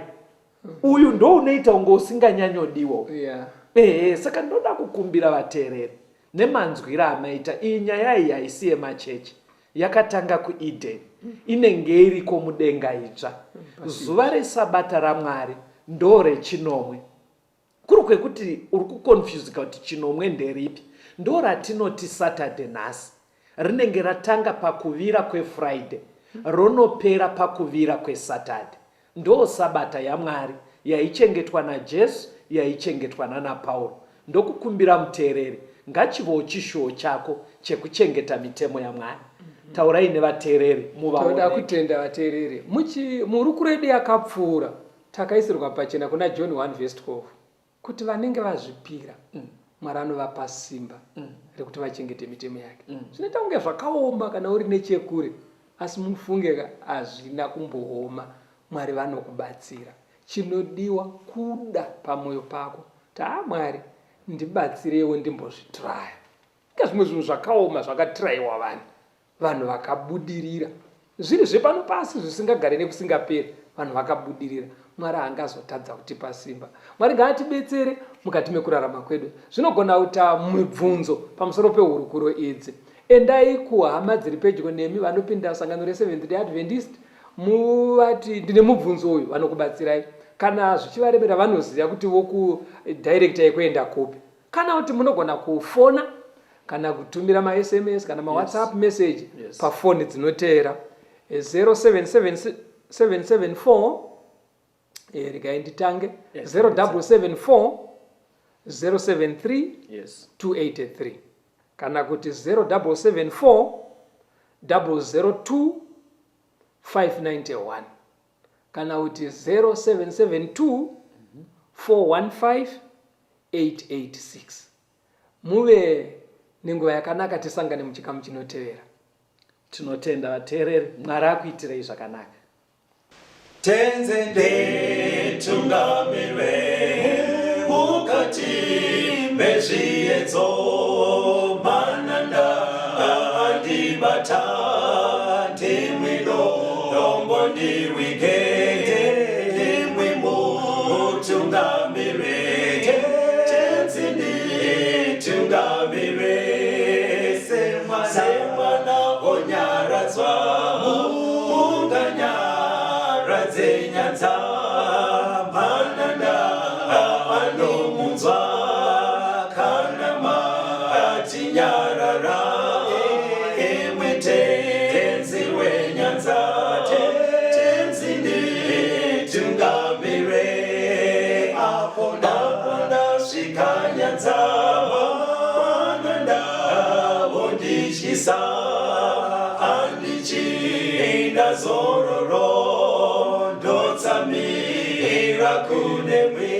uyu ndo unoita unge usinganyanyodiwa. Ehe, saka ndoda kukumbira vateereri nemanzwira amaita iyi nyaya iyi haisi yemachechi, yakatanga kuEden, inenge iriko mudenga idzva. Zuva resabata raMwari ndo rechinomwe. Kuri kwekuti uri kuconfusika kuti chinomwe nderipi, ndo ratinoti Saturday nhasi. Rinenge ratanga pakuvira kweFriday ronopera pakuvira kweSaturday. Ndo sabata yaMwari yaichengetwa naJesu, yaichengetwa nana Pauro. Ndokukumbira muteereri, ngachivowo chishuwo chako chekuchengeta mitemo yaMwari. Taurai nevateereri muvaoneke. Toda kutenda vateereri. Muhurukuro yedu yakapfuura, takaisirwa pachena kuna John 1 verse 12 kuti vanenge vazvipira Mwari anovapa simba rekuti vachengete mitemo yake. Zvinoita kunge zvakaoma kana uri nechekure, asi mufunge ka, hazvina kumbooma. Mwari vanokubatsira. Chinodiwa kuda pamwoyo pako kuti haa Mwari ndibatsireiwo ndimbozvitraya. Inga zvimwe zvinhu zvakaoma zvakatraiwa vanhu, vanhu vakabudirira. Zviri zvepano pasi zvisingagare nekusingaperi, vanhu vakabudirira. Mwari haangazotadza kutipa simba. Mwari ngaatibetsere mukati mekurarama kwedu. Zvinogona kuita mibvunzo pamusoro pehurukuro idzi. Endai kuhama dziri pedyo nemi vanopinda sangano reSeventh Day Adventist muvati ndine mubvunzo uyu, vanokubatsirai. Kana zvichivaremera vanoziva kuti vokudirectai kuenda kupi. Kana kuti munogona kufona kana kutumira maSMS kana maWhatsApp message pafoni dzinoteera 077774, regai nditange, 0774 073 283 kana kuti 0774 002 591 kana kuti 0772 415 886. Muve nenguva yakanaka, tisangane muchikamu chinotevera. Tinotenda vateereri, Mwari akuitirei zvakanaka. Tenze nditungamire mukati mezviedzo, mananda andibata, ndimwi dombo ndirwige, ndimwi mutungamire, Tenzi nditungamire, semwana onyaradzwa munganyaradze nyanza, mananda anomunzwa kana matinyarara, imwi Tenzi wenyanza, Tenzi nditungamire, apo ndasvika nyanza, mananda vondityisa, handichina zororo, ndotsamira kunemwi.